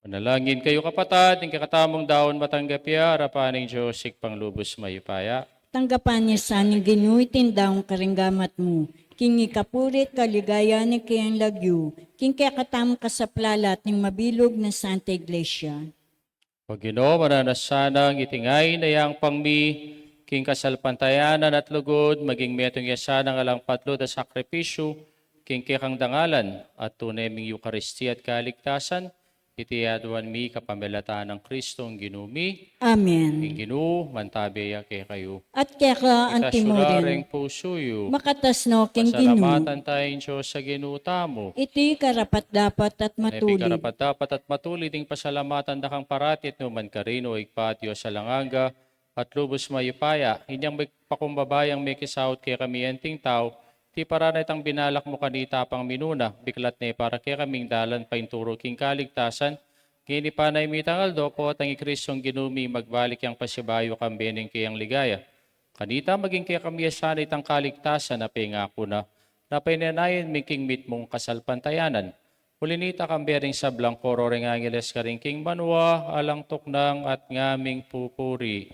Manalangin kayu, kapatad, ing kekatamung daun matanggap ya king arapan ning Dios, Ibpang lubus mayupaya. Tanggapan na sa ning Ginu iting daun karing gamat mu, king ikapuri at kaligayan ning kayang lagyu, king kekatamung kasaplalan at ning mabilug nang Santa Iglesia. O Ginu, mananu na sanang iting ain a yampang mi king kasalpantayanan at lugud, maging metung ya sanang alang patlud a sakripisyu king kekang dangalan at tune ming Eukaristia at kaligtasan. Iti aduan mi kapamilatan nang Kristong Ginu mi. Amen. Ing Ginu mantabe ya kekayu. At keka antimurin. Itas yu la ring pusu yu. Makatas no king Ginu. Pasalamatan taya ing Dios a Ginu tamu. Iti karapat-dapat at matulid. Iti karapat-dapat at matulid ing pasalamatan da kang parati at nukarin man, O Ibpa, Dios alang angga at lubus mayupaya. Inyang migpakumbaba yang mekisaut kekami anting tau, tiparan na itang binalak mu kanita pang minuna, biklat ne para kekaming dalan painturu king kaligtasan. Ngeni pa na ing mitang aldo, potang i Kristong Ginu mi magbalik yang pasibayu kambe ning kayang ligaya. Kanita maging kekami ya sana itang kaligtasan a pengaku na, na penanayan mi king mitmung kasalpantayanan. Uli nita, kambe ring sablang koro ring angeles karing king banua, alang tuknang at ngaming pupuri.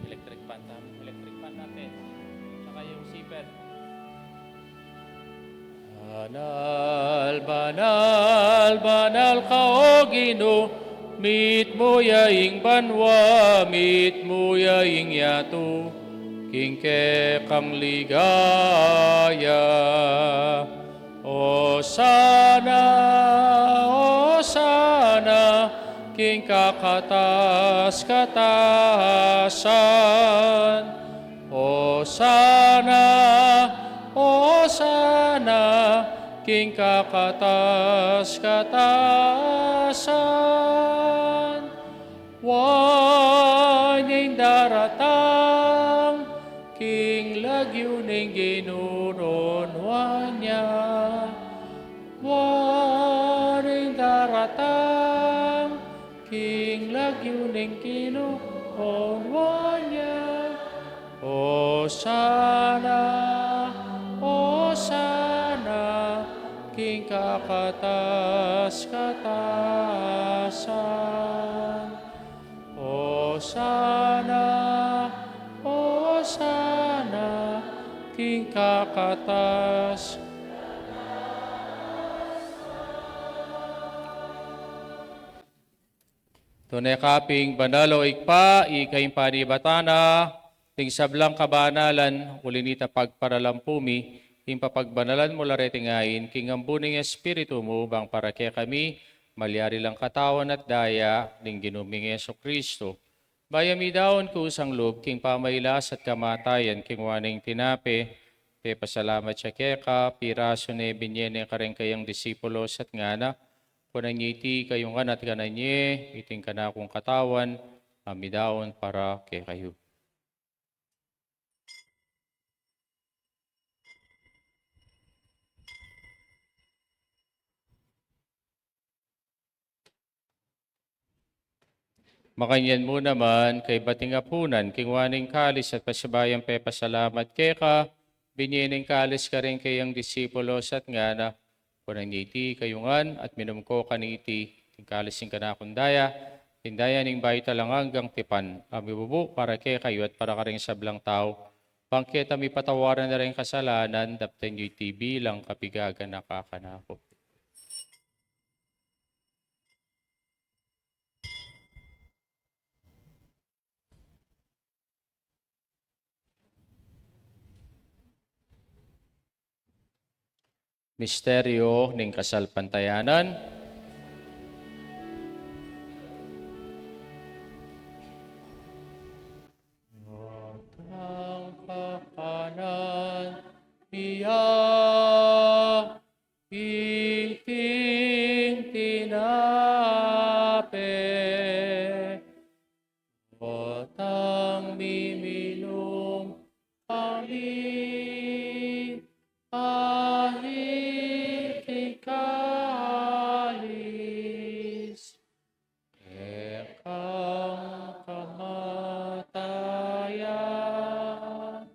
Electric fan tam-, electric fan natin. Tsaka yung zipper. Banal, banal, banal ka, O Ginu, mitmu ya ing banua, mitmu ya ing yatu, king kekang ligaya. Osana, osana, king kakatas-katasan. Osana, osana, king kakatas-katasan. Wa nya ing daratang king lagyu ning Ginu, nuan wa nya. Wa nya ing daratang king lagyu ning Ginu, nuan wa nya. Osana, osana, king kakatas-katasan. Osana, osana, king kakatas. Tune ka pin banal, O Ibpa, ika ing panibatan na ning sablang kabanalan, uli nita pagparalampu mi, ing papagbanalan mu la reting ain, king ambun ning Espiritu mu, bang para kekami, malyari lang katawan at daya ning Ginu ming Jesucristo. Bayu mi daun kusang lub king pamailas at kamatayan, kinua ne ing tinape, pepasalamat ya keka, pirasu ne, binye ne kareng kayang disipulos at ngana, kunan ye iti kayu ngan at kanan ye, iti ing kanakung katawan, a midaun para kekayu. Makanyan mu naman, kaybat ning apunan, kinua ne ing kalis at pasibayu yang pepasalamat keka, binie ne ing kalis karing kayang disipulos at ngana: Kunan ye iti kayu ngan at minum ko kaniti, ing kalis ning kanakung daya, ing daya ning bayu at alang anggang tipan, a mibubu para kekayu at para karing sablang tau, bang keta mipatawaran na ring kasalanan. Daptan yu iti bilang kapigaganaka kanaku. Misteryo ning kasalpantayanan. At ang kakanan, iya, ing tinape, at ang miminum kami, ing kalis, kekang kamatayan,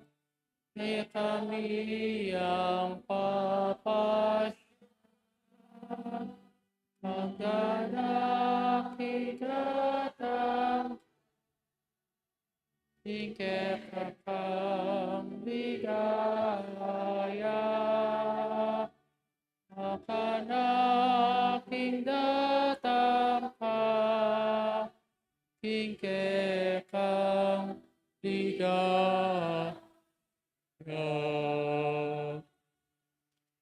kekami yang papasya, magdala king datang, ing kekang ligaya, makanak ing datang ka, ing kekang ligaya.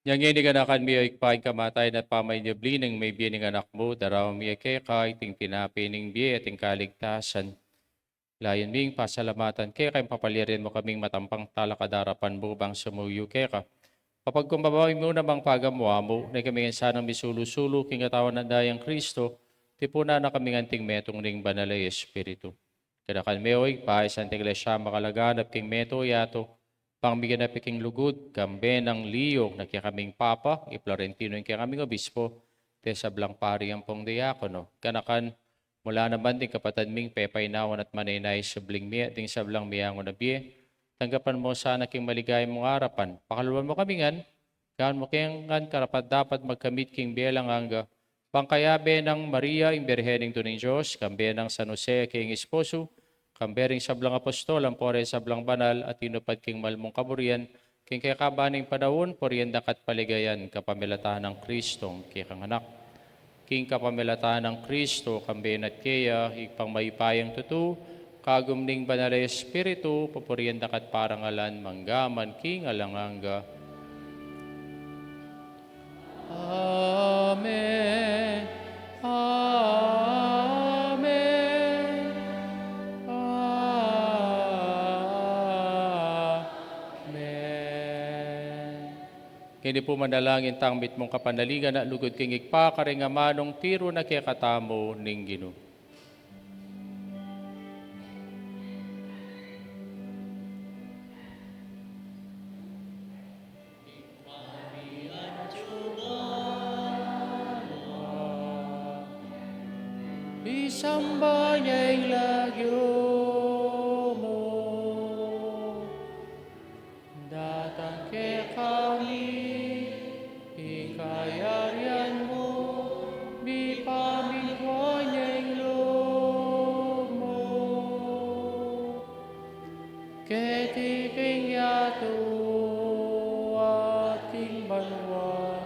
Inya ngeni, ganakan mi, o Ibpa, ing kamatayan at pamanyubli ning mebie ning Anak mu, daraun mi keka iting tinape ning bie at ing kaligtasan. Layun ming pasalamatan keka ing papalyarian mu kaming matampang talakad king arapan mu bang sumuyu keka. Papagkumbaba mi mu namang pagamu-amu, na kami ngan sanang misulu-sulu king katawan at dayang Kristo, tipunan na kami ngan anting metung ning Banal a Espiritu. Ganakan me, o Ibpa, ing Santa Iglesia makalaganap king meto yatu, bang miganap ya king lugud, kambe nang Leo na kekaming Papa, i Florentino ing kekaming Obispo, ding sablang pari ampong diakono. Ganakan mu la naman ding kapatad ming pepaynawan at manenaya king subling mie, ding sablang meangu na bie, tanggapan mu sana king maligaya mung arapan. Pakaluluan mu kami ngan, gawan mu kami ngan karapat-dapat magkamit king bie alang angga, bang kayabe nang Maria, ing Birhen Indu ning Dios, kambe nang San Jose, a kayang esposo, kambe ring sablang apostol ampong sablang banal a tinupad king mal mung kaburian, king kekaban ning panaun, purian daka at paligayan, kapamilatan nang Kristong kekang Anak. King kapamilatan nang Kristo, kambe na at keya, Ibpang mayupayang tutu, kagum ning Banal a Espiritu, papurian daka at parangalan, mangga man king alang angga. Amen. Amen. Amen. Ngeni pu manalangin tang mitmung kapanaligan a lugud king Ibpa karing amanung tiru na kekatamu ning Ginu. Isamban ya ing lagyu mu. Datang kekami ing kayarian mu, mipamintuan ya ing lub mu keti king yatu at king banua.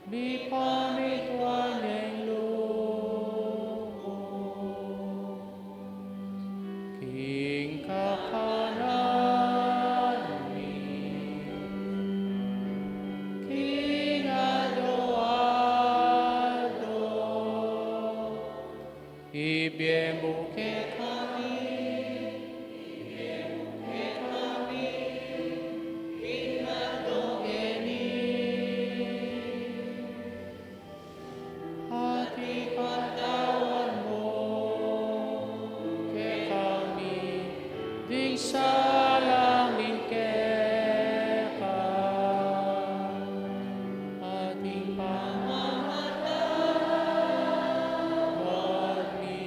Mipamintuan ya ing lub mu king kakanan mi king aldo-aldo. Ibie mu kekami, ibie mu kekami king aldo ngeni. At ipatawad mu kekami ding sala mi keka, at ing pamamatawad mi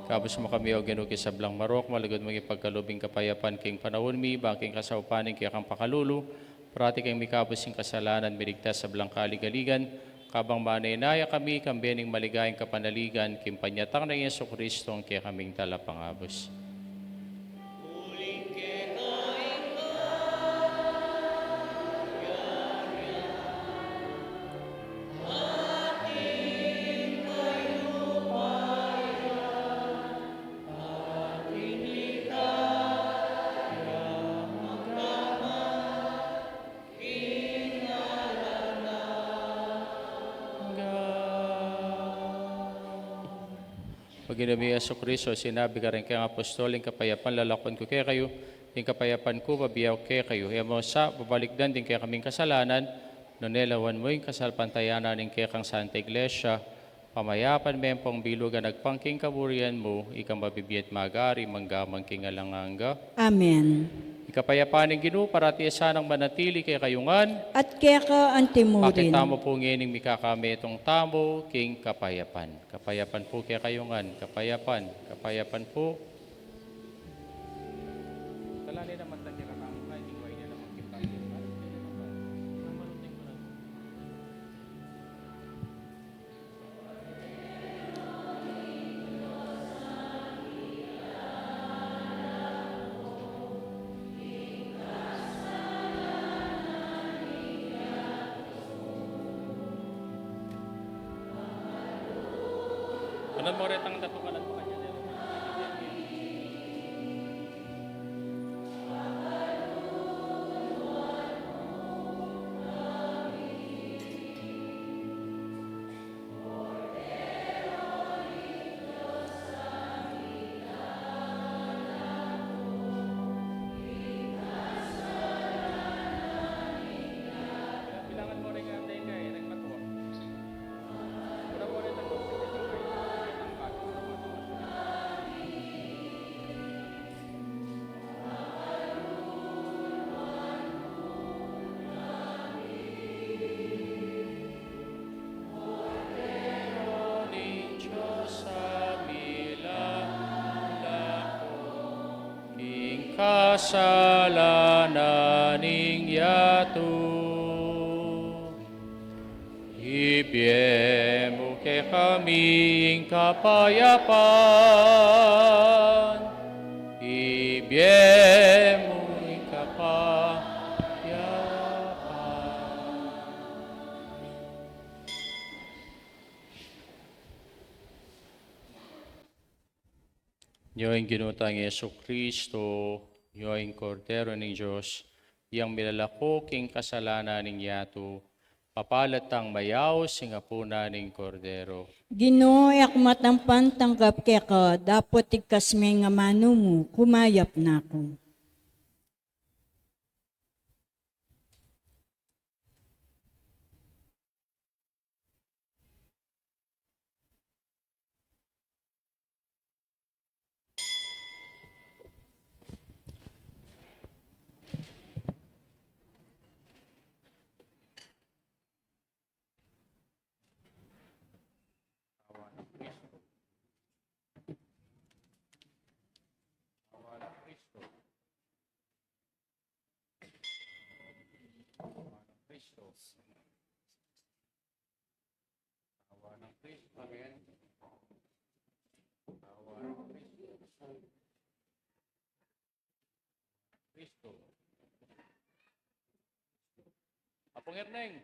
Kabus mu kami, O Ginu, king sablang marok, malugud mung ipagkalub ing kapayapan king panaun mi, bang king kasaupan ning kekang pakalulu, parati kaming mikabus king kasalanan, miligtas king sablang kaligaligan, kabang manenaya kami, kambe ning maligayang kapanaligan, king panyatang nang Jesucristo, a kekaming Talapangabus. Pag-inumi Jesucristo, sinabi karing kayang apostol, ing kapayapan lalakwan ku kekayu, ing kapayapan ku bibie ku kekayu. E mu sa babalikdan ding kekaming kasalanan, nune lawan mu ing kasalpantayanan ning kekang Santa Iglesia, pamayapan me ampong bilugan agpang king kaburian mu, ikang mabibie at magari, mangga man king alang angga. Amen. Ing kapayapan ning Ginu, parati sanang manatili kekayu ngan. At keka antimurin. Pakit tamu pu ngening mikakametung tamu king kapayapan. Kapayapan pu kekayu ngan. Kapayapan, kapayapan pu. Kalanay naman tanya ka tamu, ay, di ko ay naman kita. Kanan mo retang datu, kanan mo kanya. Ning Dios a milalako king kasalanan ning yatu. Ibie mu kekami ing kapayapan. Ibie mu ing kapayapan. Nyo ing Ginu tang Jesucristo, nyo ing Kordero ning Dios, yang milalako king kasalanan ning yatu, mapalad tang mayaus ing apunan ning Kordero. Ginu, e ku matampan tanggap keka, dapot igkas me ing amanu mu, kumayap na ku. Awa ng Kristo. Amen. Awa ng Kristo. Kristo. Apung Erneng.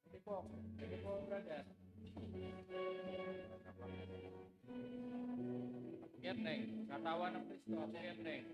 Hindi po. Hindi po, brother. Apung Erneng. Katawan ng Kristo, Apung Erneng.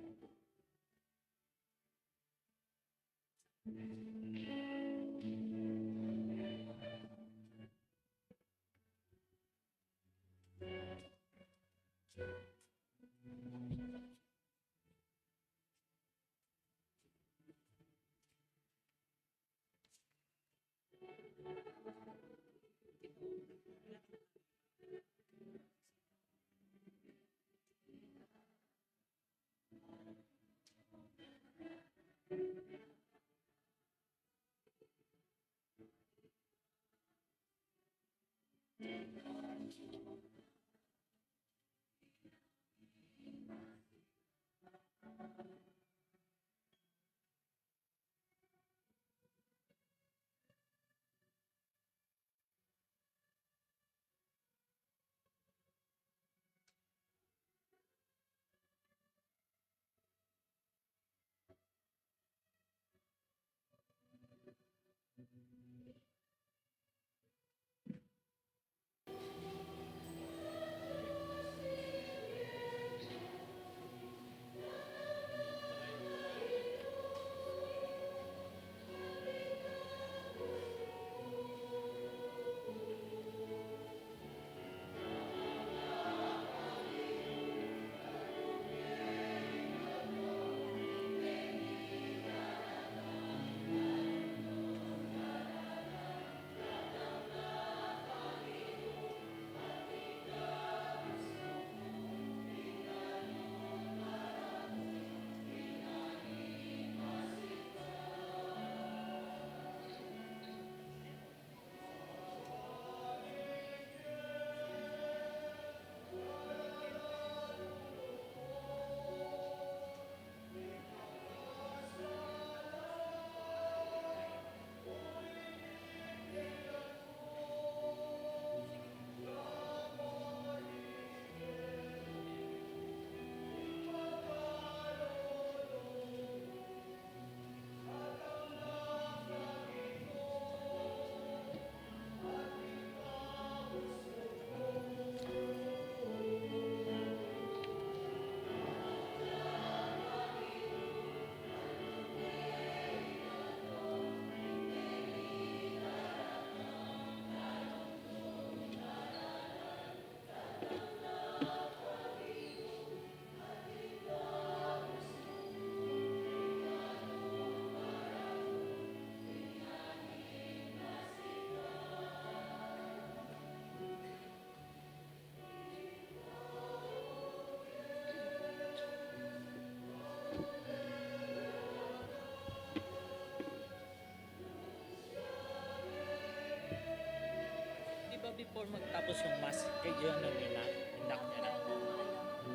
Before magtapos yung mass, kayo na nila. Indak niya na.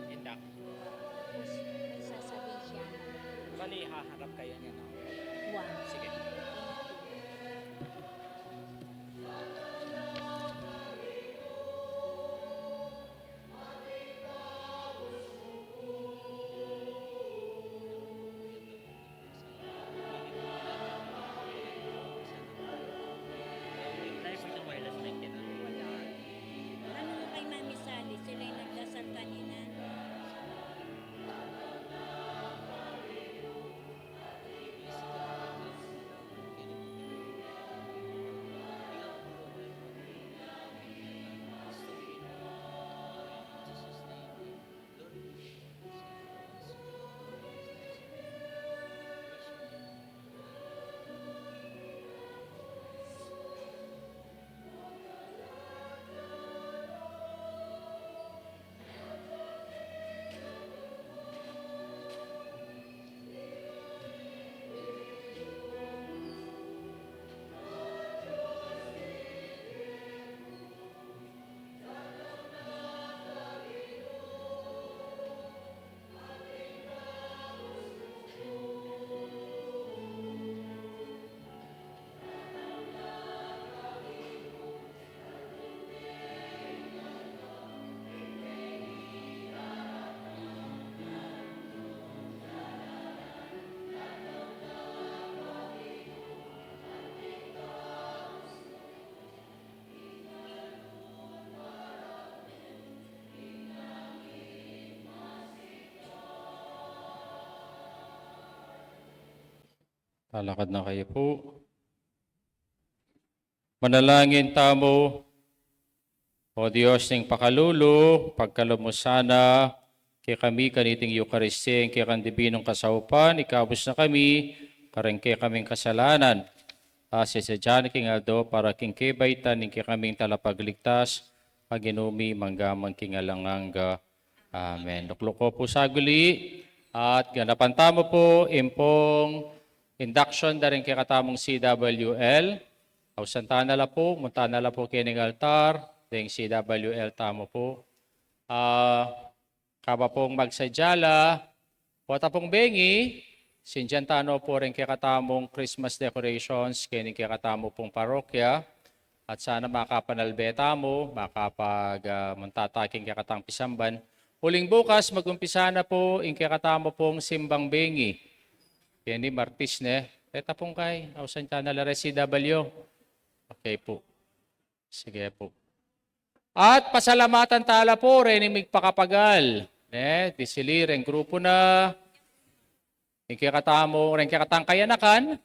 Indak. Tapos may sasabihin siya. Bali, haharap kayo niya na. One. Sige. Wala. Ano kay Mami Sally? Sila'y nagdasal kanina. Talakad na kayu pu. Manalangin tamu. O Dios ning pakalulu, pagkalub mu sana kekami kaniting Eukaristia, ing kekang dibinung kasaupan, ikabus na kami karing kekaming kasalanan. At sasadya na king aldo para king kebaitan ning kekaming Talapagligtas, a Ginu mi, mangga man king alang angga. Amen. Lukluk ko pu saguli, at ganapan tamu pu ing pung induction da ring kekatamung C W L. Ausan ta na la pu, munta na la pu kening altar, deng C W L tamu pu. Ah, kaba pung magsadya la, pota pung bengi, sindian ta no pu ring kekatamung Christmas decorations, kening kekatamu pung parokya, at sana makapanalbe tamu, makapag, ah, munta ta king kekatang pisamban. Uling bukas, magumpisa na pu ing kekatamu pung simbang bengi. Keni Martis ne. Reta pung kay, ausan ta na la re C W. Okay pu. Sige pu. At pasalamatan ta la pu reng migpakapagal, ne, disili reng grupu na, reng kekatamu, reng kekatang kayanakan,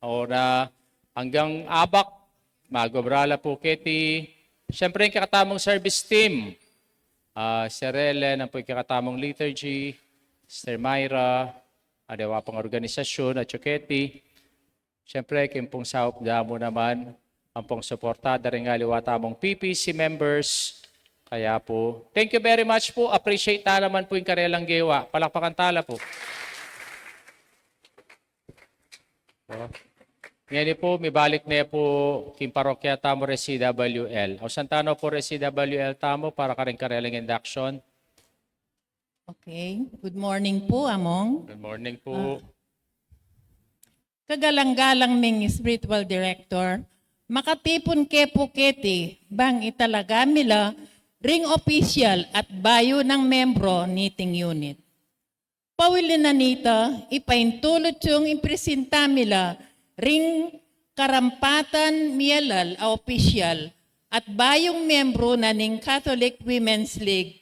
o na anggang abak, magobra la pu keti, siyempre reng kekatamung service team, ah, Sir Ellen, ampo ing kekatamung liturgy, Sister Myra, aliwa pang organisasyun, at keti, siyempre, king pung saup da mu naman, ampong suporta da ring aliwa tamung P P C members. Kaya pu, thank you very much pu. Appreciate ta naman pu ing karelang gewa. Palakpakan ta la pu. Ngeni pu, mibalik ne pu king parokya tamu re C W L. Ausan ta no pu re C W L tamu para karing karelang induction. Okay. Good morning pu, Among. Good morning pu. Ah, kagalang-galang ming spiritual director, makatipun ke pu keti, bang italaga mi la ring opisyal at bayu nang membro niting unit. Pauli na nita, ipaintulut yung ipresenta mi la ring karampatan miyalal a opisyal at bayung membro na ning Catholic Women's League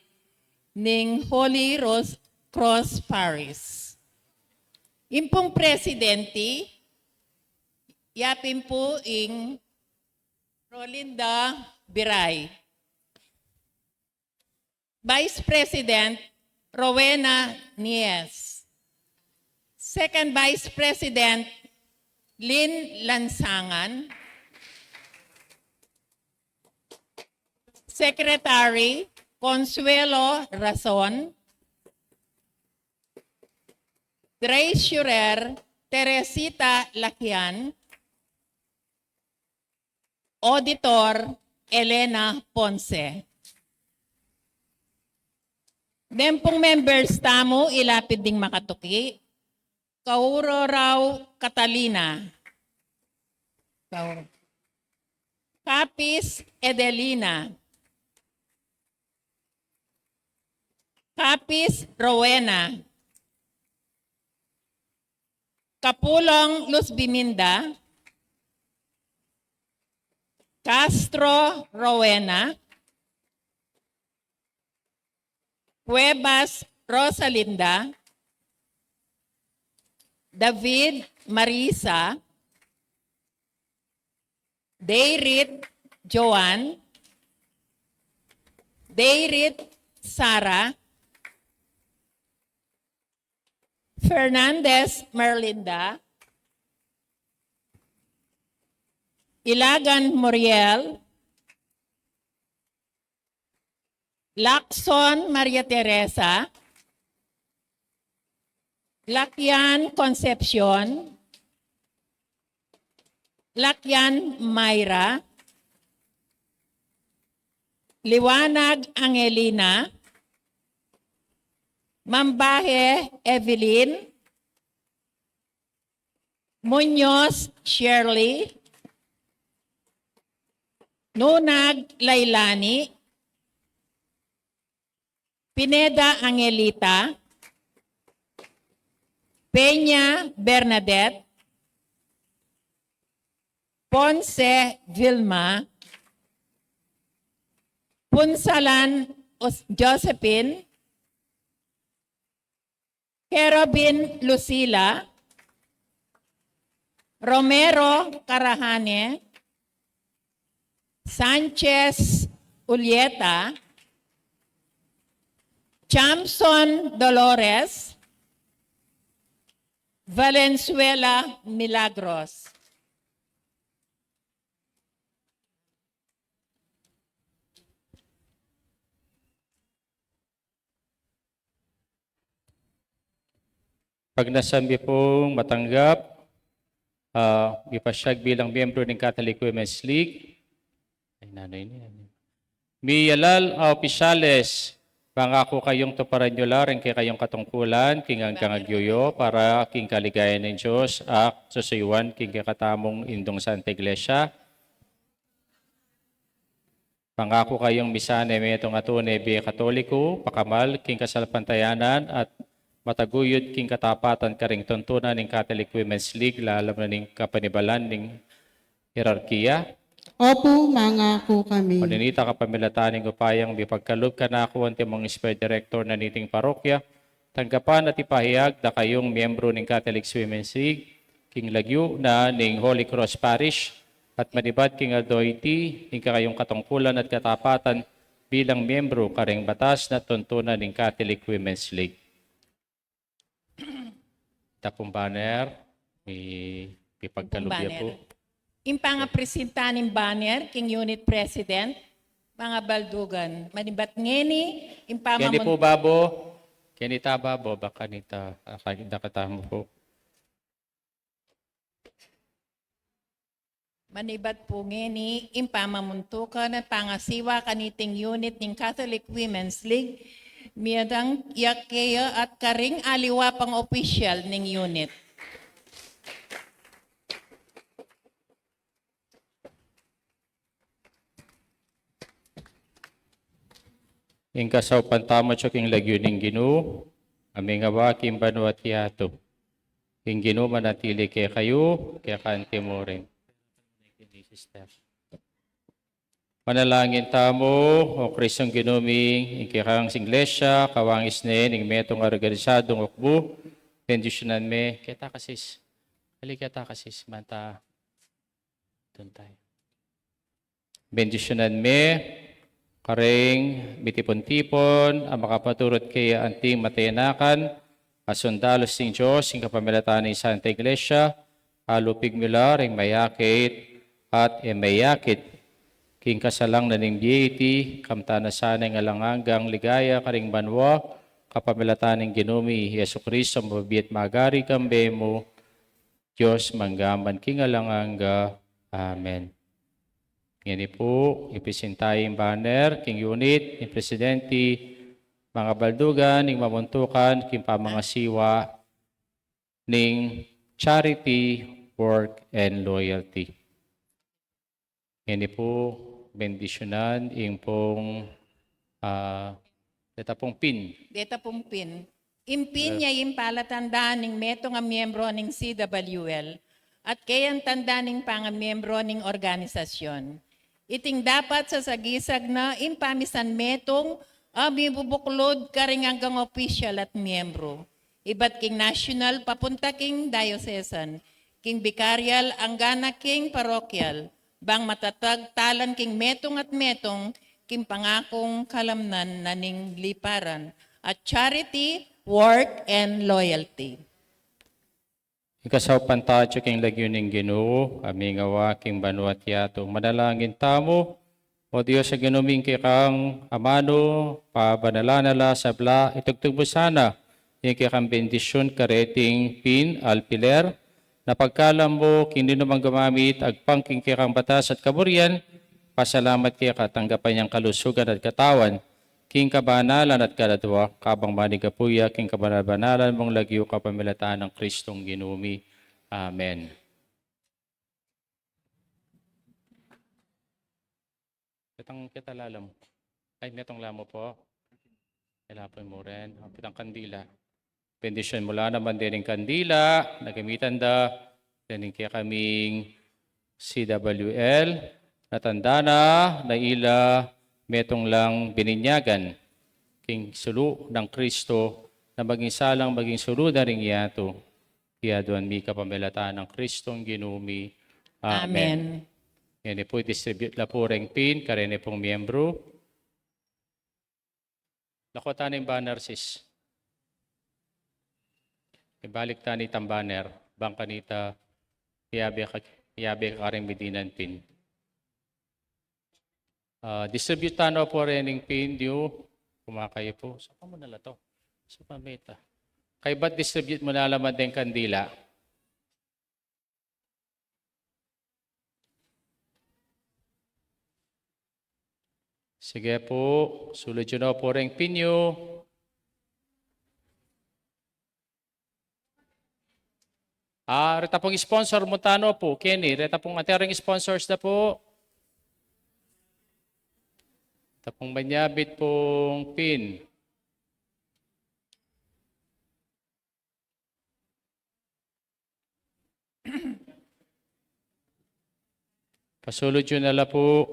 ning Holy Rose Cross Parish. Ing pung presidenti, yapin pu ing Rolinda Biray. Vice President, Rowena Nies. Second Vice President, Lynn Lansangan. Secretary, Consuelo Rason. Treasurer, Teresita Lakian. Auditor, Elena Ponce. Deng pung members tamu, ilapid ding makatuki, Kauro Rau Catalina. Kauro. Kapis Edelina. Kapis Rowena. Kapulong Luz Biminda. Castro Rowena. Cuevas Rosalinda. David Marisa. Deirit Joan. Deirit Sara. Fernandez Merlinda. Ilagan Muriel. Lacson Maria Teresa. Lakian Concepcion. Lakian Myra. Liwanag Angelina. Mambahe Evelyn. Muñoz Shirley. Nunag Lailani. Pineda Angelita. Peña Bernadette. Ponce Vilma. Punsalan Os-, Josephine. Kerubin Lucila. Romero Carajane. Sanchez Ulieta. Chamson Dolores. Valenzuela Milagros. Pagnasan mi pung matanggap, ah, mipasyag bilang miyembro ning Catholic Women's League. Ay, nanu ini? Miyalal a opisyales, mangaku kayung tuparan yu la ring kekayung katungkulan king anggang agyu yu para king kaligayan ning Dios at susuyuan king kekatamung indung Santa Iglesia. Mangaku kayung misanang metung a tune bie Katoliku, pakamal king kasalpantayanan at mataguyud king katapatan karing tuntunan ning Catholic Women's League, lalam na ning kapanibalan ning hierarkiya. Opu, mangaku kami. Maninita kapamilatan ning upayang mipagkalub kanaku antimong spare director na niting parokya, tanggapan at ipahayag da kayung miyembro ning Catholic Women's League king lagyu na ning Holy Cross Parish at manibat king aldo iti ing kekayung katungkulan at katapatan bilang miyembro karing batas na tuntunan ning Catholic Women's League. Ita pung banner, mi, mipagkalub ya pu. Ing pangapresinta ning banner king unit president, mga baldugan. Manibat ngeni, ing pamamun- Keni pu babo, keni ta babo, baka nita, ah, kagida katamu pu. Manibat pu ngeni, ing pamamuntukan at pangasiwa kaniting unit ning Catholic Women's League, miyadang ya keya at karing aliwa pang opisyal ning unit. Ing kasaupan tamu atyu king lagyu ning Ginu, a mengawa king banua at yatu. Ing Ginu manatili kekayu, keka anti mu rin. Manalangin tamu. O Kristong Ginu mi, ing kekang Iglesia, kawangis ne ning metung a organisadung ukbu, bendisyunan me, keta ka sis. Ali, keta ka sis, manta. Dun tayo. Bendisyunan me karing mitipun-tipun a makapaturut kaya anting matenakan a sundalus ning Dios king kapamilatan ning Santa Iglesia, alupig mi la ring mayakit at e mayakit king kasalang na ning bie iti, kamtan na sana ing alang anggang ligaya karing banua, kapamilatan ning Ginu mi Jesucristo, mabibie at magari kambe mu, Dios, mangga man king alang angga. Amen. Ngeni pu, ipisinta ing banner king unit ning presidenti, mangabaldugan ning mamuntukan king pamangasiwa ning charity, work, and loyalty. Ngeni pu, bendisyunan ing pung, ah, deta pung pin. Deta pung pin. Ing pin ya ing palatandaan ning metung a miyembro ning C W L at keyang tanda ning pangamiyembro ning organisasyon. Iting dapat sasagisag na ing pamisan metung a mibubuklud karing anggang opisyal at miyembro, ibat king nasyonal papunta king diosesan, king bikaryal anggana king parokyal, bang matatag talan king metung at metung king pangakung kalamnan na ning liparan, at charity, work, and loyalty. Ikasaupan taya king lagyu ning Ginu, a mingawa king banua't yatu. Manalangin tamu. O Dios a Ginu mi, ing kekang amanu, pabanalan na la sabla, itugtug mu sana ing kekang bendisyun kareting pin, alpiler, na pagkalam mu king ninumang gumamit agpang king kekang batas at kaburian, pasalamat keka, tanggapan yang kalusugan at katawan king kabanalan at kaladwa, kabang manigapu ya king kabanal-banalan mung lagyu kapamilatan nang Kristong Ginu mi. Amen. Kitang kita lalam. Ay, metung la mu pu. Ila pu mu rin. Kitang kandila. Bendisyun mu la naman dening kandila na gamitan da dening kekaming C W L, na tanda na, na ila metung lang bininyagan king sulu nang Kristo, na maging salang maging sulu na ring yatu. Kiyaduan mi kapamilatan nang Kristong Ginu mi. Amen. Amen. Ngeni pu, distribute la pu reng pin kareni pung miyembru. Lakwa tana ing banner, sis. Ibalik tana itang banner. Bang kanita, miyabe ka, miyabe ka karing midinan pin. Ah, distribute tana pu rening pin, diu, kumakayu pu. Sa kamu na la to? Sa pamita. Kaybat distribute mu na la man deng kandila. Sige pu, sulud yu na pu reng pin yu. Ah, reta pung sponsor mu tana pu, keni, reta pung atin ring sponsors da pu. Reta pung manyabit pung pin. Pasulud yu na la pu.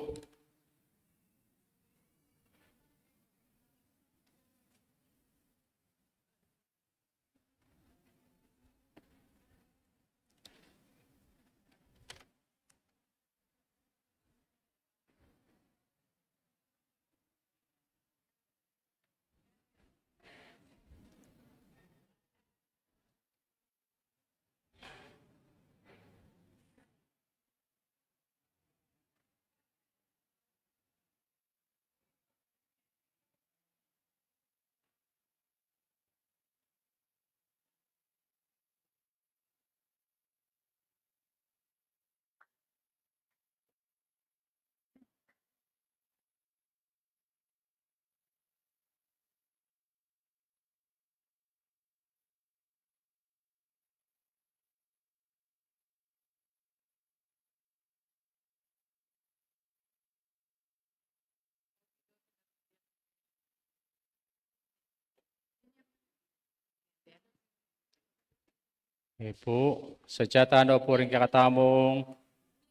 E pu, sadya tana pu ring kekatamung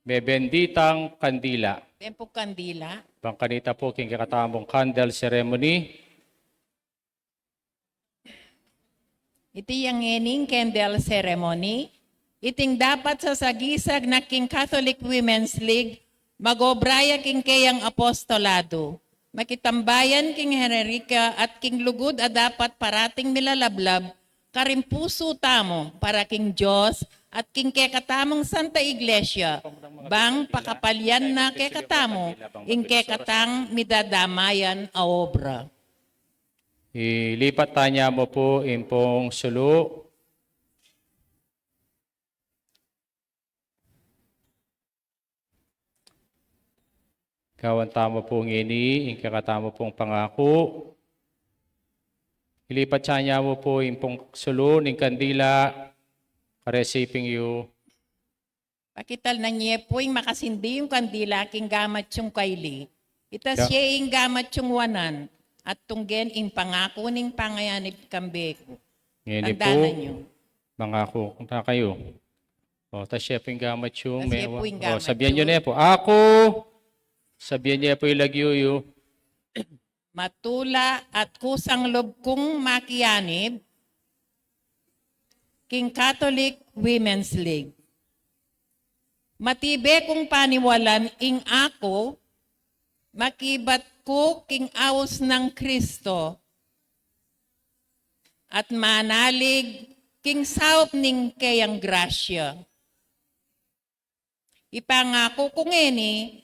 mebenditang kandila. Benditang kandila. Bang kanita pu king kekatamung candle ceremony. Iti yang ngening candle ceremony, iting dapat sasagisag na king Catholic Women's League, mag-obra ya king keyang apostolado. Makitambayan king herarkiya at king lugud a dapat parating milalablab karing pusu tamu para king Dios at king kekatamung Santa Iglesia, bang pakapalyan na kekatamu ing kekatang midadamayan a obra. Ilipat tana mu pu ing pung sulu. Gawan tamu pu ngeni ing kekatamu pung pangaku. Ilipat ya mu pu ing pung sulu ning kandila, karesiping yu. Pakitan na ye pu ing makasindi yung kandila king gamat yung kaili. Itas ye ing gamat yung wanan, at tunggen ing pangaku ning pangayanib kambe ku. Ngeni pu, mangaku na kayu. O, tas ye pu ing gamat yung, tas ye pu ing gamat yung, o, sabian yu ne pu. Aku, sabian ye pu ing lagyu yu. Matula at kusang lub kung makianib king Catholic Women's League. Matibe kung paniwalan ing aku, makibat ku king aus nang Kristo, at manalig king saup ning keyang grasya. Ipangaku ku ngeni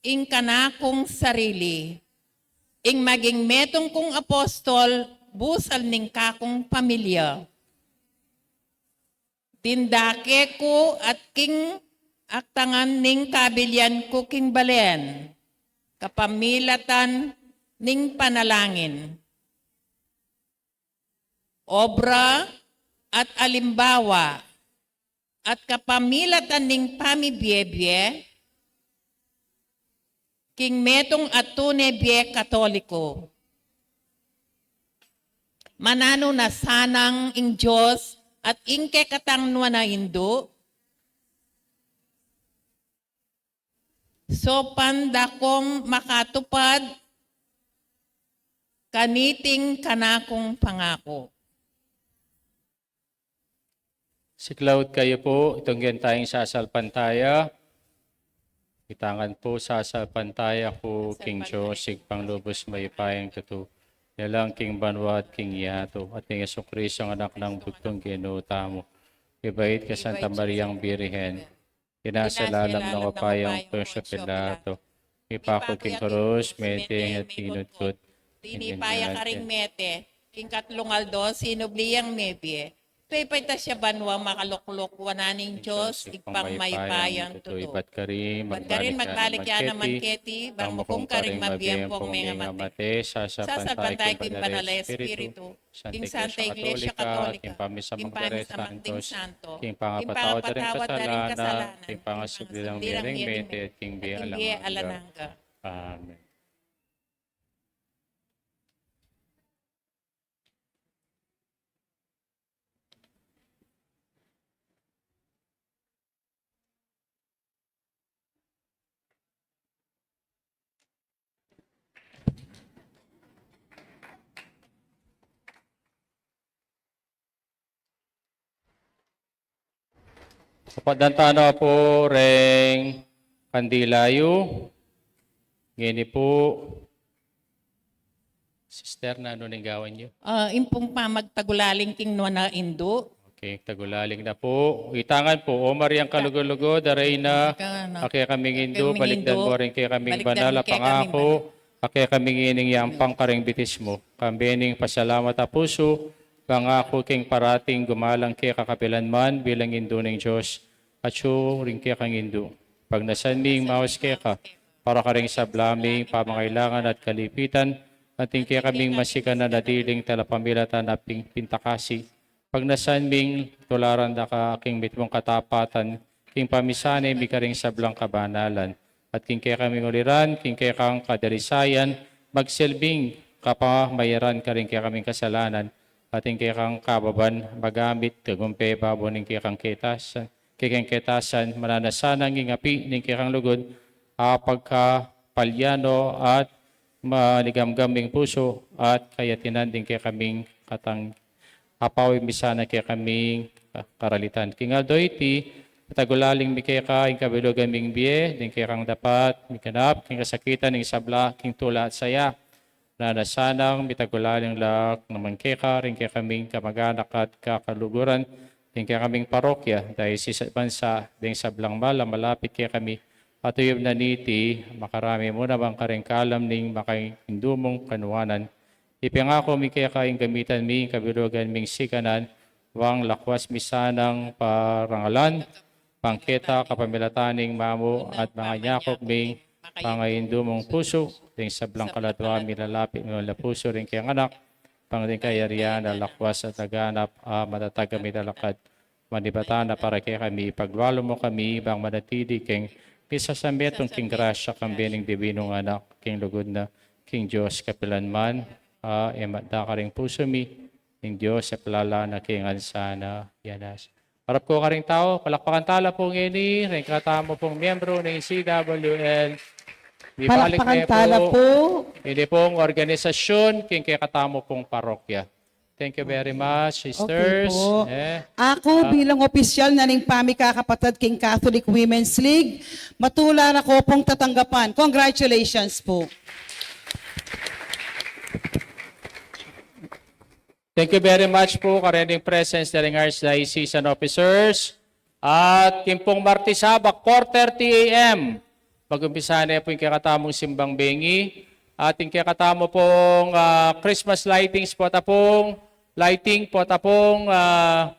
ing kanakung sarili, ing maging metung kung apostol busal ning kakung pamilya. Dindake ku at king aktangan ning kabilian ku king balen, kapamilatan ning panalangin, obra at alimbawa, at kapamilatan ning pamibie-bie king metung a tune bie Katoliko. Mananu na sanang ing Dios at ing kekatang nuan a Indu, saupan da kung makatupad kaniting kanakung pangaku. Siklaud kayu pu, itunggen taya ing sasalpantaya. Itangan pu, sasalpantaya ku king Dios, Ibpang lubus mayupayang tutu, nilalang king banua at king yatu, at king Jesucristo, a Anak nang bugtung Ginu tamu. Ibait kang Santa Mariang Birhen, kinasalanan nang upayang Poncio Pilato, mipaku king krus, mete at kinudkut. Tinipa ya karing mete, king katlung aldo sinubli yang mebie. Pepaitas ya banua, makalukluk wanan ning Dios, Ibpang mayupayang tutu. Ibat karin, ibat karin, magbalik ya naman keti, bang makum karing mabie ampong mengamate, sasalpantaya king Banal a Espiritu, king Santa Iglesia Katolika, king pamisamang ding santo, king pangapatawad da ring kasalanan, king pangasubli rang mie ring mete, at king bie alang angga. Amen. Sapadan tana pu reng kandila yu. Ngeni pu, Sister, nanu ning gawan yu? Ah, ing pung pamagtagulaling king nuan a Indu. Okay, tagulaling na pu. Itangan pu, O Mariang kalugud-lugud a Reyna, a kekaming Indu, balikdan mu ring kekaming banal a pangaku, a kekaming ining yampang karing bitis mu. Kambe ning pasalamat a pusu, pangaku king parating gumalang keka kapilanman bilang Indu ning Dios. Atyu ring kekang Indu, pagnasan ming maus keka para karing sabla ming pamangailangan at kalipitan, at ing kekaming masikanan a diling talapamilatan a ping-, pintakasi. Pagnasan ming tularan da ka king mitmung katapatan, king pamisane mi karing sablang kabanalan, at king kekaming uliran, king kekang kadalisayan, magsilbing kapamayaran karing kekaming kasalanan, at ing kekang kababan magamit tagumpe babo ning kekang ketasan, kekang ketasan, mananu na sanang ing api ning kekang lugud, a pagkapalyanu at manigamgam ning pusu, at kayatinan ding kekaming katang apawi mi sana kekaming karalitan. King aldo iti, tagulaling mi keka ing kabilugan ming bie, ding kekang dapat miganap king kasakitan ning sabla king tula at saya. Nanu na sanang mitagulaling la naman keka ring kekaming kamaganak at kakaluguran, ring kekaming parokya, dayusis at bansa, ding sablang mal a malapit kekami, at uyub na niti, makarami mu naman karing kalam ning makaindu mung kanuanan. Ipangaku mi keka ing gamitan mi ing kabilugan ming sikanan, bang lakwas mi sanang parangalan, bang keta kapamilatan ning mamu at manganyakup ming Pangaindu mung pusu, ding sablang kaladua mi lalapit mi la pusu ring keng anak, bang ding kayarian a lakwas at laganap, a matatag a mitalakad, manibatan na para kekami, ipaglalu mu kami, bang manatili keng misasametung king grasya kambe ning Divinung Anak, king lugud na, king Dios kapilan man, a, e matda karing pusu mi, ning Dios a pilala na king ansa na, yanas. Arap ku karing tau, palakpakan tala pu ngeni, ring kekatamu pung miyembru ning C W L. Ibalik Palakpakan ne tala pu. Ini pung organisasyun, king kekatamu pung parokya. Thank you very much, sisters. Okay po. Eh, Aku ah, bilang opisyal na ning pamikakapatad king Catholic Women's League, matula na ku pung tatanggapan. Congratulations po. Thank you very much po, karening presence na ring Archdiocesan officers. At king pung Martes, Sabado, four thirty A M, mag-umpisa ne pu ing kekatamung simbang bengi. At ing kekatamu pung, ah, Christmas lightings pu, tapung lighting pu, tapung, ah,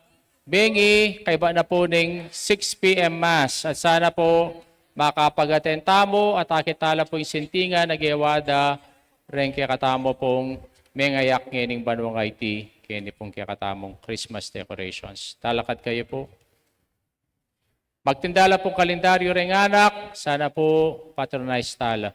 bengi, kaybat na pu ning six P M Mass. At sana pu, makapag-attend tamu at akit tala pu ing sintingan a gewa da ring kekatamu pung mengayak ngening banuang iti, keni pung kekatamung Christmas decorations. Talakad kayu pu. Magtinda la pung kalendaryu ring anak, sana pu patronize tala.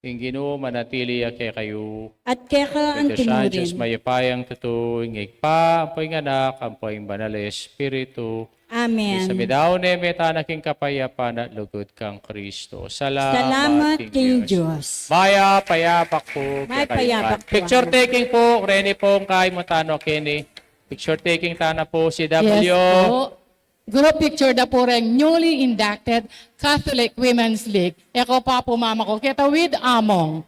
Ing Ginu manatili ya kekayu. At keka anti mu rin. Diyos mayupayang tutu, ing Ibpa, ampo ing Anak, ampo ing Banal a Espiritu. Amen. Ing misa mi daun, e mete na king kapayapan at lugud kang Kristo. Salamat king Dios. Mayap a abak pu kekayu. Mayap a abak pu. Picture taking pu, reni pung kaymu tana keni. Picture taking tana pu, C W. Yes po. Group picture da pu reng newly inducted Catholic Women's League. E ko pa pu, mama ko, keta with Among.